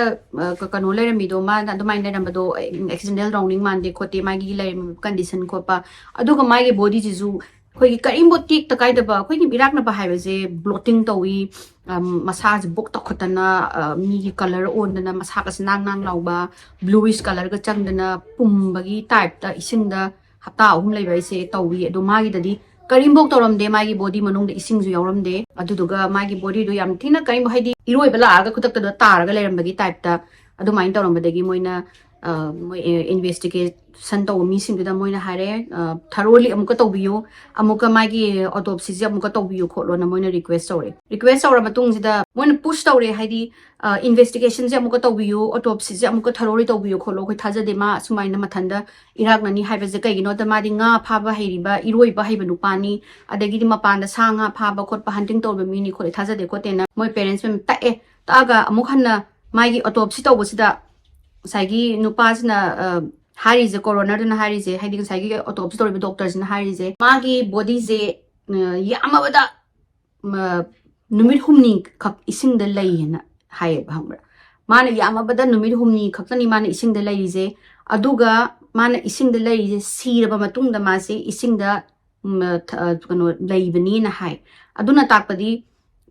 ꯑ, ꯀ- ꯀꯩꯅꯣ ꯂꯩꯔꯝꯃꯤꯗꯣ, ꯃꯥꯅ ꯑꯗꯨꯃꯥꯏꯅ ꯂꯩꯔꯝꯕꯗꯣ ꯑꯦꯛꯁꯤꯗꯦꯟꯇꯦꯜ ꯗ꯭ꯔꯥꯎꯅꯤꯡ ꯃꯥꯟꯗꯦ ꯈꯣꯠꯇꯦ, ꯃꯥꯒꯤ ꯂꯩꯔꯝꯃꯤꯕ ꯀꯟꯗꯤꯁꯟ ꯈꯣꯠꯄ, ꯑꯗꯨꯒ ꯃꯥꯒꯤ ꯕꯣꯗꯤꯁꯤꯁꯨ ꯑꯩꯈꯣꯏꯒꯤ ꯀꯔꯤꯝꯐꯥꯎ ꯇꯦꯛꯇ ꯀꯥꯏꯗꯕ꯫ ꯑꯩꯈꯣꯏꯒꯤ ꯏꯔꯥꯛꯅꯕ ꯍꯥꯏꯕꯁꯦ ꯕ꯭ꯂꯣꯇꯤꯡ ꯇꯧꯏ, ꯑꯝ, ꯃꯁꯥꯁꯦ ꯕꯣꯛ ꯇꯧꯈꯠꯇꯅ, ꯑ, ꯃꯤꯒꯤ ꯀꯂꯔ ꯑꯣꯟꯗꯅ ꯃꯁꯥꯒꯁꯦ ꯅꯥꯡ ꯅꯥꯡ ꯂꯥꯎꯕ, ꯕ꯭ꯂꯨꯋꯤꯁ ꯀꯂꯔꯒ ꯆꯪꯗꯅ ꯄꯨꯝꯕꯒꯤ ꯇꯥꯏꯞꯇ ꯏꯁꯤꯡꯗ ꯍꯞꯇꯥ ꯑꯍꯨꯝ ꯂꯩꯕ ꯑꯩꯁꯦ ꯇꯧꯏ꯫ ꯑꯗꯣ ꯃꯥꯒꯤꯗꯗꯤ ꯀꯔꯤꯝꯐꯥꯎ ꯇꯧꯔꯝꯗꯦ, ꯃꯥꯒꯤ ꯕꯣꯗꯤ ꯃꯅꯨꯡꯗ ꯏꯁꯤꯡꯁꯨ ꯌꯥꯎꯔꯝꯗꯦ꯫ ꯑꯗꯨꯗꯨꯒ ꯃꯥꯒꯤ ꯕꯣꯗꯤꯗꯣ ꯌꯥꯝ ꯊꯤꯅ ꯀꯔꯤꯝ ꯍꯥꯏꯗꯤ ꯏꯔꯣꯏꯕ ꯂꯥꯛꯑꯒ ꯈꯨꯗꯛꯇ ꯇꯥꯔꯒ ꯂꯩꯔꯝꯕꯒꯤ ꯇꯥꯏꯞꯇ ꯑꯗꯨꯃꯥꯏꯅ ꯇꯧꯔꯝꯕꯗꯒꯤ ꯃꯣꯏꯅ ꯑ, ꯃꯣꯏ, ꯑ, investigation ꯇꯧꯕ ꯃꯤꯁꯤꯡꯗꯨꯗ ꯃꯣꯏꯅ ꯍꯥꯏꯔꯦ, ꯑ, thoroughly ꯑꯃꯨꯛꯀ ꯇꯧꯕꯤꯌꯨ, ꯑꯃꯨꯛꯀ ꯃꯥꯒꯤ autopsyꯁꯦ ꯑꯃꯨꯛꯀ ꯇꯧꯕꯤꯌꯨ ꯈꯣꯠꯂꯣꯅ ꯃꯣꯏꯅ request ꯇꯧꯔꯦ꯫ Request ꯇꯧꯔ ꯃꯇꯨꯡꯁꯤꯗ ꯃꯣꯏꯅ push ꯇꯧꯔꯦ, ꯍꯥꯏꯗꯤ, ꯑ, investigationꯁꯦ ꯑꯃꯨꯛꯀ ꯇꯧꯕꯤꯌꯨ, autopsyꯁꯦ ꯑꯃꯨꯛꯀ thoroughly ꯇꯧꯕꯤꯌꯨ ꯈꯣꯠꯂꯣ, ꯑꯩꯈꯣꯏ ꯊꯥꯖꯗꯦ ꯃꯥ ꯁꯨꯃꯥꯏꯅ ꯃꯊꯟꯇ ꯏꯔꯥꯛꯅꯅꯤ ꯍꯥꯏꯕꯁꯦ꯫ ꯀꯩꯒꯤꯅꯣꯗ ꯃꯥꯗꯤ ꯉꯥ ꯐꯥꯕ ꯍꯩꯔꯤꯕ, ꯏꯔꯣꯏꯕ ꯍꯩꯕ ꯅꯨꯄꯥꯅꯤ, ꯑꯗꯒꯤꯗꯤ ꯃꯄꯥꯟꯗ ꯁꯥ ꯉꯥ ꯐꯥꯕ ꯈꯣꯠꯄ, hunting ꯇꯧꯕ ꯃꯤꯅꯤ ꯈꯣꯠꯂꯦ, ꯊꯥꯖꯗꯦ ꯈꯣꯠꯇꯦꯅ ꯃꯣꯏ parents ꯃꯌꯥꯝ ꯇꯛꯑꯦ꯫ ꯇꯛꯑꯒ ꯑꯃꯨꯛ ꯍꯟꯅ ꯃꯥꯒꯤ autopsy ꯇꯧꯕꯁꯤꯗ ꯉꯁꯥꯏꯒꯤ ꯅꯨꯄꯥꯁꯤꯅ, ꯑ, ꯍꯥꯏꯔꯤꯁꯦ, coronerꯗꯨꯅ ꯍꯥꯏꯔꯤꯁꯦ, ꯍꯥꯏꯗꯤ ꯉꯁꯥꯏꯒꯤ autopsy ꯇꯧꯔꯤꯕ doctorꯁꯤꯅ ꯍꯥꯏꯔꯤꯁꯦ, ꯃꯥꯒꯤ bodyꯁꯦ, ꯑ, ꯌꯥꯝꯃꯕꯗ, ꯃ, ꯅꯨꯃꯤꯠ ꯍꯨꯝꯅꯤ ꯈꯛ ꯏꯁꯤꯡꯗ ꯂꯩꯌꯦꯅ ꯍꯥꯏꯌꯦꯕ, ꯈꯪꯕ꯭ꯔꯥ? ꯃꯥꯅ ꯌꯥꯝꯃꯕꯗ ꯅꯨꯃꯤꯠ ꯍꯨꯝꯅꯤ ꯈꯛꯇꯅꯤ ꯃꯥꯅ ꯏꯁꯤꯡꯗ ꯂꯩꯔꯤꯁꯦ꯫ ꯑꯗꯨꯒ ꯃꯥꯅ ꯏꯁꯤꯡꯗ ꯂꯩꯔꯤꯁꯦ, ꯁꯤꯔꯕ ꯃꯇꯨꯡꯗ ꯃꯥꯁꯦ ꯏꯁꯤꯡꯗ, ꯎꯝ, ꯊ-, ꯀꯩꯅꯣ, ꯂꯩꯕꯅꯤꯅ ꯍꯥꯏ꯫ ꯑꯗꯨꯅ ꯇꯥꯛꯄꯗꯤ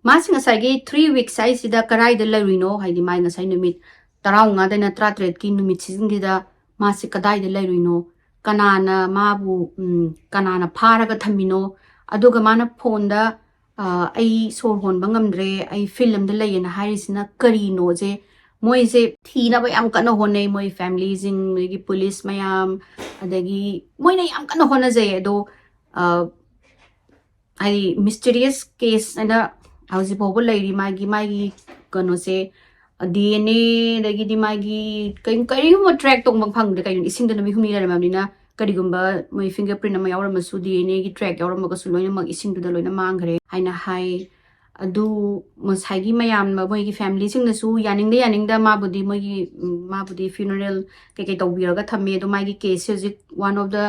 ꯃꯥꯁꯤ ꯉꯁꯥꯏꯒꯤ three weeks ꯍꯥꯏꯁꯤꯗ ꯀꯔꯥꯏꯗ ꯂꯩꯔꯨꯏꯅꯣ? ꯍꯥꯏꯗꯤ ꯃꯥꯏ ꯉꯁꯥꯏ ꯅꯨꯃꯤꯠ ꯇꯔꯥꯃꯉꯥꯗꯩꯅ ꯇꯔꯥꯇꯔꯦꯠꯀꯤ ꯅꯨꯃꯤꯠꯁꯤꯡꯁꯤꯗ ꯃꯥꯁꯤ ꯀꯗꯥꯏꯗ ꯂꯩꯔꯨꯏꯅꯣ? ꯀꯅꯥꯅ ꯃꯥꯕꯨ, ꯎꯝ, ꯀꯅꯥꯅ ꯐꯥꯔꯒ ꯊꯝꯃꯤꯅꯣ? ꯑꯗꯨꯒ ꯃꯥꯅ phoneꯗ, ꯑ, "ꯑꯩ ꯁꯣꯔ ꯍꯣꯟꯕ ꯉꯝꯗ꯭ꯔꯦ, ꯑꯩ field ꯑꯃꯗ ꯂꯩꯌꯦꯅ" ꯍꯥꯏꯔꯤꯁꯤꯅ ꯀꯔꯤꯅꯣꯁꯦ ꯃꯣꯏꯁꯦ ꯊꯤꯅꯕ ꯌꯥꯝ ꯀꯟꯅ ꯍꯣꯠꯅꯩ꯫ ꯃꯣꯏ familyꯁꯤꯡ, ꯃꯣꯏꯒꯤ police ꯃꯌꯥꯝ, ꯑꯗꯒꯤ ꯃꯣꯏꯅ ꯌꯥꯝ ꯀꯟꯅ ꯍꯣꯠꯅꯖꯩ꯫ ꯑꯗꯣ, ꯑ, ꯍꯥꯏꯗꯤ, mysterious case ꯍꯥꯏꯅ ꯍꯧꯖꯤꯛ ꯐꯥꯎꯕ ꯂꯩꯔꯤ꯫ ꯃꯥꯒꯤ, ꯃꯥꯒꯤ ꯀꯩꯅꯣꯁꯦ, DNA, ꯑꯗꯒꯤꯗꯤ ꯃꯥꯒꯤ ꯀꯔꯤ-, ꯀꯔꯤꯒꯨꯝꯕ track ꯇꯧꯕ ꯐꯪꯗ꯭ꯔꯦ꯫ ꯀꯩꯅꯣ, ꯏꯁꯤꯡꯗ ꯅꯨꯃꯤꯠ ꯍꯨꯝꯅꯤ ꯂꯩꯔꯝꯃꯕꯅꯤꯅ ꯀꯔꯤꯒꯨꯝꯕ ꯃꯣꯏ fingerprint ꯑꯃ ꯌꯥꯎꯔꯝꯃꯁꯨ, DNAꯒꯤ track ꯌꯥꯎꯔꯝꯃꯒꯁꯨ ꯂꯣꯏꯅꯃꯛ ꯏꯁꯤꯡꯗꯨꯗ ꯂꯣꯏꯅ ꯃꯥꯡꯈ꯭ꯔꯦ ꯍꯥꯏꯅ ꯍꯥꯏ꯫ ꯑꯗꯨ ꯉꯁꯥꯏꯒꯤ ꯃꯌꯥꯝ, ꯃꯣꯏꯒꯤ familyꯁꯤꯡꯅꯁꯨ ꯌꯥꯅꯤꯡꯗ ꯌꯥꯅꯤꯡꯗ ꯃꯥꯕꯨꯗꯤ ꯃꯣꯏꯒꯤ, ꯎꯝ, ꯃꯥꯕꯨꯗꯤ funeral ꯀꯩꯀꯩ ꯇꯧꯕꯤꯔꯒ ꯊꯝꯃꯦ꯫ ꯑꯗꯣ ꯃꯥꯒꯤ caseꯁꯦ ꯍꯧꯖꯤꯛ one of the,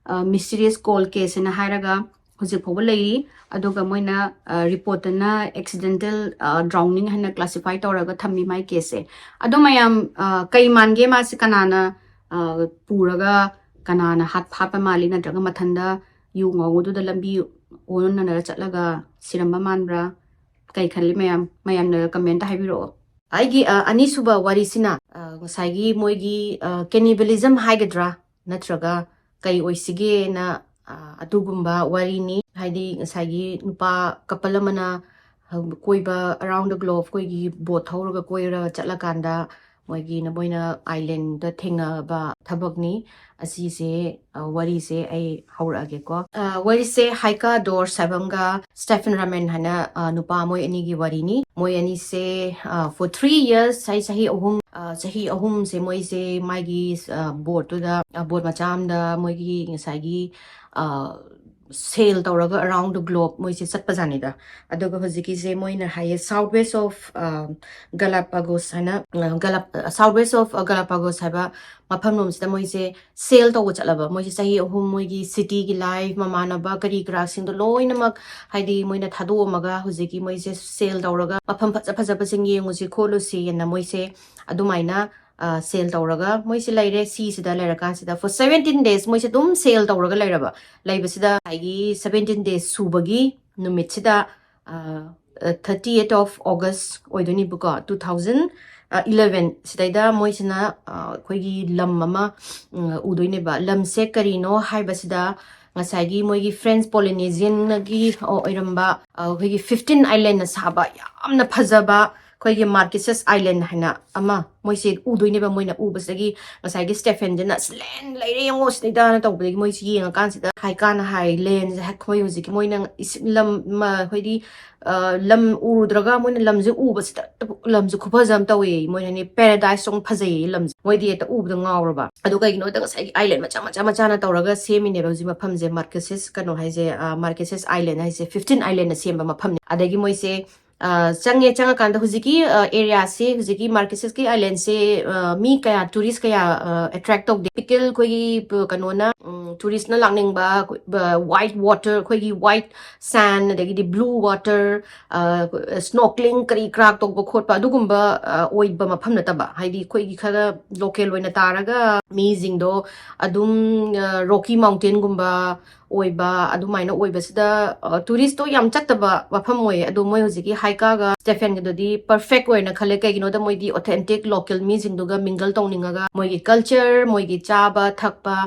ꯑ, mysterious cold case ꯍꯥꯏꯅ ꯍꯥꯏꯔꯒ ꯍꯧꯖꯤꯛ ꯐꯥꯎꯕ ꯂꯩꯔꯤ꯫ ꯑꯗꯨꯒ ꯃꯣꯏꯅ, ꯑ, reportꯇꯅ accidental, ꯑ, drowning ꯍꯥꯏꯅ classify ꯇꯧꯔꯒ ꯊꯝꯃꯤ ꯃꯥꯒꯤ caseꯁꯦ꯫ ꯑꯗꯣ ꯃꯌꯥꯝ, ꯑ, ꯀꯩ ꯃꯥꯟꯒꯦ? ꯃꯥꯁꯦ ꯀꯅꯥꯅ, ꯑ, ꯄꯨꯔꯒ ꯀꯅꯥꯅ ꯍꯥꯠ-, ꯍꯥꯠꯄ ꯃꯥꯜꯂꯤ? ꯅꯠꯇ꯭ꯔꯒ ꯃꯊꯟꯗ ꯌꯨ ꯉꯧꯕꯗꯨꯗ ꯂꯝꯕꯤ ꯑꯣꯟꯅꯔ ꯆꯠꯂꯒ ꯁꯤꯔꯝꯕ ꯃꯥꯟꯕ꯭ꯔꯥ? ꯀꯩ ꯈꯜꯂꯤ ꯃꯌꯥꯝ? ꯃꯌꯥꯝꯅ comment ꯍꯥꯏꯕꯤꯔꯛꯑꯣ꯫ ꯑꯩꯒꯤ, ꯑ, ꯑꯅꯤꯁꯨꯕ ꯋꯥꯔꯤꯁꯤꯅ, ꯑ, ꯉꯁꯥꯏꯒꯤ ꯃꯣꯏꯒꯤ, ꯑ, cannibalism ꯍꯥꯏꯒꯗ꯭ꯔꯥ, ꯅꯠꯇ꯭ꯔꯒ ꯀꯩ ꯑꯣꯏꯁꯤꯒꯦꯅ, ꯑ, ꯑꯗꯨꯒꯨꯝꯕ ꯋꯥꯔꯤꯅꯤ꯫ ꯍꯥꯏꯗꯤ, ꯉꯁꯥꯏꯒꯤ ꯅꯨꯄꯥ couple ꯑꯃꯅ, ꯑ, ꯀꯣꯏꯕ, around the globe ꯑꯩꯈꯣꯏꯒꯤ boat ꯊꯧꯔꯒ ꯀꯣꯏꯔꯒ ꯆꯠꯂꯀꯥꯟꯗ, ꯃꯣꯏꯒꯤ ꯅꯕꯣꯏꯅ ꯑꯥꯏꯂꯦꯟꯗ ꯊꯦꯡꯅꯕ ꯊꯕꯛꯅꯤ꯫ ꯑꯁꯤꯁꯦ, ꯑ, ꯋꯥꯔꯤꯁꯦ ꯑꯩ ꯍꯧꯔꯛꯑꯒꯦꯀꯣ꯫ ꯑ, ꯋꯥꯔꯤꯁꯦ ꯍꯥꯏꯀꯥ ꯗꯣꯔꯁ ꯍꯥꯏꯕ ꯑꯃꯒ ꯁ꯭ꯇꯦꯐꯟ ꯔꯥꯃꯦꯟ ꯍꯥꯏꯅ, ꯑ, ꯅꯨꯄꯥ ꯃꯣꯏ ꯑꯅꯤꯒꯤ ꯋꯥꯔꯤꯅꯤ꯫ ꯃꯣꯏ ꯑꯅꯤꯁꯦ, ꯑ, for three years, ꯑꯩ ꯆꯍꯤ ꯑꯍꯨꯝ, ꯑ, ꯆꯍꯤ ꯑꯍꯨꯝꯁꯦ ꯃꯣꯏꯁꯦ ꯃꯥꯒꯤ, ꯑ, ꯕꯣꯠꯇꯨꯗ, ꯑ, ꯕꯣꯠ ꯃꯆꯥ ꯑꯃꯗ ꯃꯣꯏꯒꯤ ꯉꯁꯥꯏꯒꯤ, ꯑ, ꯁꯦꯜ ꯇꯧꯔꯒ around the globe ꯃꯣꯏꯁꯦ ꯆꯠꯄꯖꯥꯠꯅꯤꯗ꯫ ꯑꯗꯨꯒ ꯍꯧꯖꯤꯛꯀꯤꯁꯦ ꯃꯣꯏꯅ ꯍꯥꯏꯌꯦ south west of, ꯑ, Galapagos ꯍꯥꯏꯅ, ꯑ, Galap-, south west of, ꯑ, Galapagos ꯍꯥꯏꯕ ꯃꯐꯝ ꯂꯣꯝꯁꯤꯗ ꯃꯣꯏꯁꯦ ꯁꯦꯜ ꯇꯧꯕ ꯆꯠꯂꯕ꯫ ꯃꯣꯏꯁꯦ ꯆꯍꯤ ꯑꯍꯨꯝ ꯃꯣꯏꯒꯤ cityꯒꯤ life, ꯃꯃꯥꯟꯅꯕ ꯀꯔꯤ ꯀꯔꯥꯁꯤꯡꯗꯣ ꯂꯣꯏꯅꯃꯛ ꯍꯥꯏꯗꯤ ꯃꯣꯏꯅ ꯊꯥꯗꯣꯛꯑꯝꯃꯒ ꯍꯧꯖꯤꯛꯀꯤ ꯃꯣꯏꯁꯦ ꯁꯦꯜ ꯇꯧꯔꯒ ꯃꯐꯝ ꯐꯖ ꯐꯖꯕꯁꯤꯡ ꯌꯦꯡꯉꯨꯁꯤ ꯈꯣꯠꯂꯨꯁꯤꯅ ꯃꯣꯏꯁꯦ ꯑꯗꯨꯃꯥꯏꯅ, ꯑ, ꯁꯦꯜ ꯇꯧꯔꯒ ꯃꯣꯏꯁꯦ ꯂꯩꯔꯦ꯫ ꯁꯤꯁꯤꯗ ꯂꯩꯔꯀꯥꯟꯁꯤꯗ for seventeen days ꯃꯣꯏꯁꯦ ꯑꯗꯨꯝ ꯁꯦꯜ ꯇꯧꯔꯒ ꯂꯩꯔꯕ꯫ ꯂꯩꯕꯁꯤꯗ ꯉꯁꯥꯏꯒꯤ seventeen days ꯁꯨꯕꯒꯤ ꯅꯨꯃꯤꯠꯁꯤꯗ, ꯑ, thirtieth of August ꯑꯣꯏꯗꯣꯏꯅꯦꯕꯀꯣ, two thousand eleven꯫ ꯁꯤꯗꯩꯗ ꯃꯣꯏꯁꯤꯅ, ꯑ, ꯑꯩꯈꯣꯏꯒꯤ ꯂꯝ ꯑꯃ, ꯎꯝ, ꯎꯗꯣꯏꯅꯦꯕ꯫ ꯂꯝꯁꯦ ꯀꯔꯤꯅꯣ ꯍꯥꯏꯕꯁꯤꯗ ꯉꯁꯥꯏꯒꯤ ꯃꯣꯏꯒꯤ French Polynesianꯒꯤ ꯑꯣꯏꯔꯝꯕ, ꯑ, ꯑꯩꯈꯣꯏꯒꯤ fifteen islandꯅ ꯁꯥꯕ ꯌꯥꯝꯅ ꯐꯖꯕ ꯑꯩꯈꯣꯏꯒꯤ Marquesas Island ꯍꯥꯏꯅ ꯑꯃ ꯃꯣꯏꯁꯦ ꯎꯗꯣꯏꯅꯦꯕ꯫ ꯃꯣꯏꯅ ꯎꯕꯁꯤꯗꯒꯤ ꯉꯁꯥꯏꯒꯤ ꯁ꯭ꯇꯦꯐꯦꯟꯁꯤꯅ "ꯑꯁ, land ꯂꯩꯔꯦ ꯌꯦꯡꯉꯣ ꯁꯤꯗꯩꯗꯅ" ꯇꯧꯕꯗꯒꯤ ꯃꯣꯏꯁꯦ ꯌꯦꯡꯉꯀꯥꯟꯁꯤꯗ ꯍꯥꯏꯀꯥꯅ ꯍꯥꯏ, "Landꯁꯦ ꯑꯩꯈꯣꯏ ꯍꯧꯖꯤꯛꯀꯤ ꯃꯣꯏꯅ ꯏꯁꯤꯡ ꯂꯝ ꯑꯃ, ꯍꯥꯏꯗꯤ, ꯑ, ꯂꯝ ꯎꯔꯨꯗ꯭ꯔꯒ ꯃꯣꯏꯅ ꯂꯝꯁꯦ ꯎꯕꯁꯤꯗ ꯂꯝꯁꯦ ꯈꯨꯐꯖ ꯑꯃ ꯇꯧꯋꯦ꯫ ꯃꯣꯏꯅꯅꯦ paradise ꯆꯣꯡ ꯐꯖꯩꯌꯦ ꯂꯝꯁꯦ꯫ ꯃꯣꯏꯗꯤ ꯍꯦꯛꯇ ꯎꯕꯗ ꯉꯥꯎꯔꯕ꯫ ꯑꯗꯨ ꯀꯩꯒꯤꯅꯣꯗ ꯉꯁꯥꯏꯒꯤ island ꯃꯆꯥ ꯃꯆꯥ ꯃꯆꯥꯅ ꯇꯧꯔꯒ ꯁꯦꯝꯃꯤꯅꯦꯕ ꯍꯧꯖꯤꯛ ꯃꯐꯝꯁꯦ꯫ Marquesas ꯀꯩꯅꯣ ꯍꯥꯏꯁꯦ, ꯑ, Marquesas Island ꯍꯥꯏꯁꯦ fifteen islandꯅ ꯁꯦꯝꯕ ꯃꯐꯝꯅꯦ꯫ ꯑꯗꯒꯤ ꯃꯣꯏꯁꯦ, ꯑ, ꯆꯪꯉꯦ꯫ ꯆꯪꯉꯀꯥꯟꯗ ꯍꯧꯖꯤꯛꯀꯤ, ꯑ, areaꯁꯦ, ꯍꯧꯖꯤꯛꯀꯤ Marquesasꯀꯤ islandꯁꯦ, ꯑ, ꯃꯤ ꯀꯌꯥ, tourist ꯀꯌꯥ, ꯑ, attract ꯇꯧꯗꯦ꯫ Typical ꯑꯩꯈꯣꯏꯒꯤ ꯄ-, ꯀꯩꯅꯣꯅ, ꯎꯝ, touristꯅ ꯂꯥꯛꯅꯤꯡꯕ, ꯑ, white water, ꯑꯩꯈꯣꯏꯒꯤ white sand, ꯑꯗꯒꯤꯗꯤ blue water, ꯑ, snorkeling ꯀꯔꯤ ꯀꯔꯥ ꯇꯧꯕ ꯈꯣꯠꯄ ꯑꯗꯨꯒꯨꯝꯕ, ꯑ, ꯑꯣꯏꯕ ꯃꯐꯝ ꯅꯠꯇꯕ, ꯍꯥꯏꯗꯤ ꯑꯩꯈꯣꯏꯒꯤ ꯈꯔ local ꯑꯣꯏꯅ ꯇꯥꯔꯒ ꯃꯤꯁꯤꯡꯗꯣ ꯑꯗꯨꯝ, ꯑ, Rocky Mountainꯒꯨꯝꯕ ꯑꯣꯏꯕ, ꯑꯗꯨꯃꯥꯏꯅ ꯑꯣꯏꯕꯁꯤꯗ, ꯑ, touristꯇꯣ ꯌꯥꯝ ꯆꯠꯇꯕ ꯃꯐꯝ ꯑꯣꯏꯌꯦ꯫ ꯑꯗꯣ ꯃꯣꯏ ꯍꯧꯖꯤꯛꯀꯤ ꯍꯥꯏꯀꯥꯒ ꯁ꯭ꯇꯦꯐꯦꯟꯒꯗꯨꯗꯤ perfect ꯑꯣꯏꯅ ꯈꯜꯂꯦ꯫ ꯀꯩꯒꯤꯅꯣꯗ ꯃꯣꯏꯗꯤ authentic local ꯃꯤꯁꯤꯡꯗꯨꯒ mingle ꯇꯧꯅꯤꯡꯉꯒ ꯃꯣꯏꯒꯤ culture, ꯃꯣꯏꯒꯤ ꯆꯥꯕ ꯊꯛꯄ,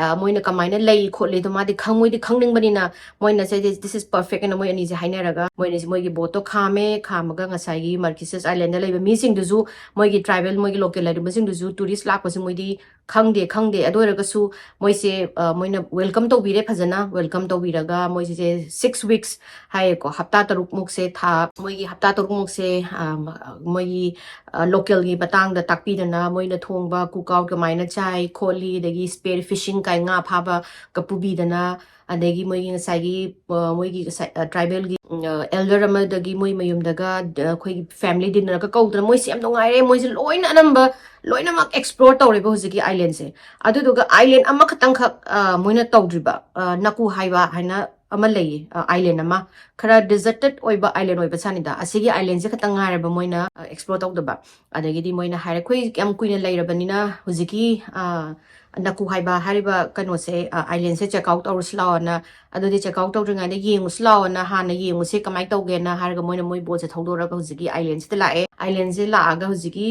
ꯑ, ꯃꯣꯏꯅ ꯑꯗꯨꯃꯥꯏꯅ ꯂꯩ ꯈꯣꯠꯂꯤ ꯑꯗꯣ ꯃꯥꯗꯤ ꯈꯪꯉꯣꯏꯗꯤ ꯈꯪꯅꯤꯡꯕꯅꯤꯅ ꯃꯣꯏꯅ ꯁꯦ this is perfect ꯑꯅ ꯃꯣꯏ ꯑꯅꯤꯁꯦ ꯍꯥꯏꯅꯔꯒ ꯃꯣꯏ ꯑꯅꯤꯁꯦ ꯃꯣꯏꯒꯤ ꯕꯣꯠꯇꯣ ꯈꯥꯝꯃꯦ, ꯈꯥꯝꯃꯒ ꯉꯁꯥꯏꯒꯤ ꯃꯥꯔꯀꯤꯁꯁ ꯑꯥꯏꯂꯦꯟꯗ ꯂꯩꯕ ꯃꯤꯁꯤꯡꯗꯨꯁꯨ, ꯃꯣꯏꯒꯤ ꯇ꯭ꯔꯥꯏꯕꯦꯜ ꯃꯣꯏꯒꯤ ꯂꯣꯀꯦꯜ ꯂꯩꯔꯤꯕꯁꯤꯡꯗꯨꯁꯨ, ꯇꯨꯔꯤꯁ ꯂꯥꯛꯄꯁꯦ ꯃꯣꯏꯗꯤ ꯈꯪꯗꯦ ꯈꯪꯗꯦ ꯑꯗꯨ ꯑꯣꯏꯔꯒꯁꯨ ꯃꯣꯏꯁꯦ ꯃꯣꯏꯅ ꯋꯦꯜꯀꯝ ꯇꯧꯕꯤꯔꯦ ꯐꯖꯅ꯫ ꯋꯦꯜꯀꯝ ꯇꯧꯕꯤꯔꯒ ꯃꯣꯏꯁꯦ ꯁꯤꯛꯁ ꯋꯤꯛꯁ ꯍꯥꯏꯌꯦꯀꯣ, ꯍꯞꯇꯥ ꯇꯔꯨꯛꯃꯨꯛꯁꯦ ꯊꯥ ꯃꯣꯏꯒꯤ ꯍꯞꯇꯥ ꯇꯔꯨꯛꯃꯨꯛꯁꯦ ꯃꯣꯏꯒꯤ ꯂꯣꯀꯦꯜꯒꯤ ꯃꯇꯥꯡꯗ ꯇꯥꯛꯄꯤꯗꯅ, ꯃꯣꯏꯅ ꯊꯣꯡꯕ ꯀꯨꯛ ꯑꯥꯎꯠ ꯀꯃꯥꯏꯅ ꯆꯥꯏ ꯈꯣꯠꯂꯤ, ꯑꯗꯒꯤ ꯁ꯭ꯄꯦꯔ ꯐꯤꯁꯤꯡ ꯀꯥꯏ ꯉꯥ ꯐꯥꯕ ꯀ ꯄꯨꯕꯤꯗꯅ, ꯑꯗꯒꯤ ꯃꯣꯏꯒꯤ ꯉꯁꯥꯏꯒꯤ ꯃꯣꯏꯒꯤ ꯇ꯭ꯔꯥꯏꯕꯦꯜꯒꯤ ꯑꯦꯜꯗꯔ ꯑꯃꯗꯒꯤ ꯃꯣꯏ ꯃꯌꯨꯝꯗꯒ ꯑꯩꯈꯣꯏꯒꯤ ꯐꯦꯃꯤꯂꯤ ꯗꯤꯟꯅꯔꯒ ꯀꯧꯗꯅ, ꯃꯣꯏꯁꯦ ꯌꯥꯝ ꯅꯨꯡꯉꯥꯏꯔꯦ꯫ ꯃꯣꯏꯁꯦ ꯂꯣꯏꯅ ꯑꯅꯝꯕ ꯂꯣꯏꯅꯃꯛ ꯑꯦꯛꯁꯄ꯭ꯂꯣꯔ ꯇꯧꯔꯦꯕ ꯍꯧꯖꯤꯛꯀꯤ ꯑꯥꯏꯂꯦꯟꯁꯦ꯫ ꯑꯗꯨꯗꯨꯒ ꯑꯥꯏꯂꯦꯟ ꯑꯃꯈꯛꯇꯪꯈꯛ ꯃꯣꯏꯅ ꯇꯧꯗ꯭ꯔꯤꯕ, ꯅꯀꯨ ꯍꯥꯏꯕ ꯍꯥꯏꯅ ꯑꯃ ꯂꯩꯌꯦ, ꯑꯥꯏꯂꯦꯟ ꯑꯃ ꯈꯔ ꯗꯤꯖꯔꯇꯦꯠ ꯑꯣꯏꯕ ꯑꯥꯏꯂꯦꯟ ꯑꯣꯏꯕ ꯁꯥꯅꯤꯗ꯫ ꯑꯁꯤꯒꯤ ꯑꯥꯏꯂꯦꯟꯁꯦ ꯈꯛꯇꯪ ꯉꯥꯏꯔꯕ ꯃꯣꯏꯅ ꯑꯦꯛꯁꯄ꯭ꯂꯣꯔ ꯇꯧꯗꯕ꯫ ꯑꯗꯒꯤꯗꯤ ꯃꯣꯏꯅ ꯍꯥꯏꯔꯦ, ꯑꯩꯈꯣꯏ ꯌꯥꯝ ꯀꯨꯏꯅ ꯂꯩꯔꯕꯅꯤꯅ ꯍꯧꯖꯤꯛꯀꯤ ꯅꯀꯨ ꯍꯥꯏꯕ ꯍꯥꯏꯔꯤꯕ ꯀꯩꯅꯣꯁꯦ, ꯑꯥꯏꯂꯦꯟꯁꯦ ꯆꯦꯛ ꯑꯥꯎꯠ ꯇꯧꯔꯨꯁꯤ ꯂꯥꯛꯑꯣꯅ꯫ ꯑꯗꯨꯗꯤ ꯆꯦꯛ ꯑꯥꯎꯠ ꯇꯧꯗ꯭ꯔꯤꯉꯩꯗ ꯌꯦꯡꯉꯨꯁꯤ ꯂꯥꯛꯑꯣꯅ, ꯍꯥꯟꯅ ꯌꯦꯡꯉꯨꯁꯦ ꯀꯃꯥꯏꯅ ꯇꯧꯒꯦꯅ ꯍꯥꯏꯔꯒ ꯃꯣꯏꯅ ꯃꯣꯏ ꯕꯣꯠꯁꯦ ꯊꯧꯗꯣꯔꯒ ꯍꯧꯖꯤꯛꯀꯤ ꯑꯥꯏꯂꯦꯟꯁꯤꯗ ꯂꯥꯛꯑꯦ꯫ ꯑꯥꯏꯂꯦꯟꯁꯦ ꯂꯥꯛꯑꯒ ꯍꯧꯖꯤꯛꯀꯤ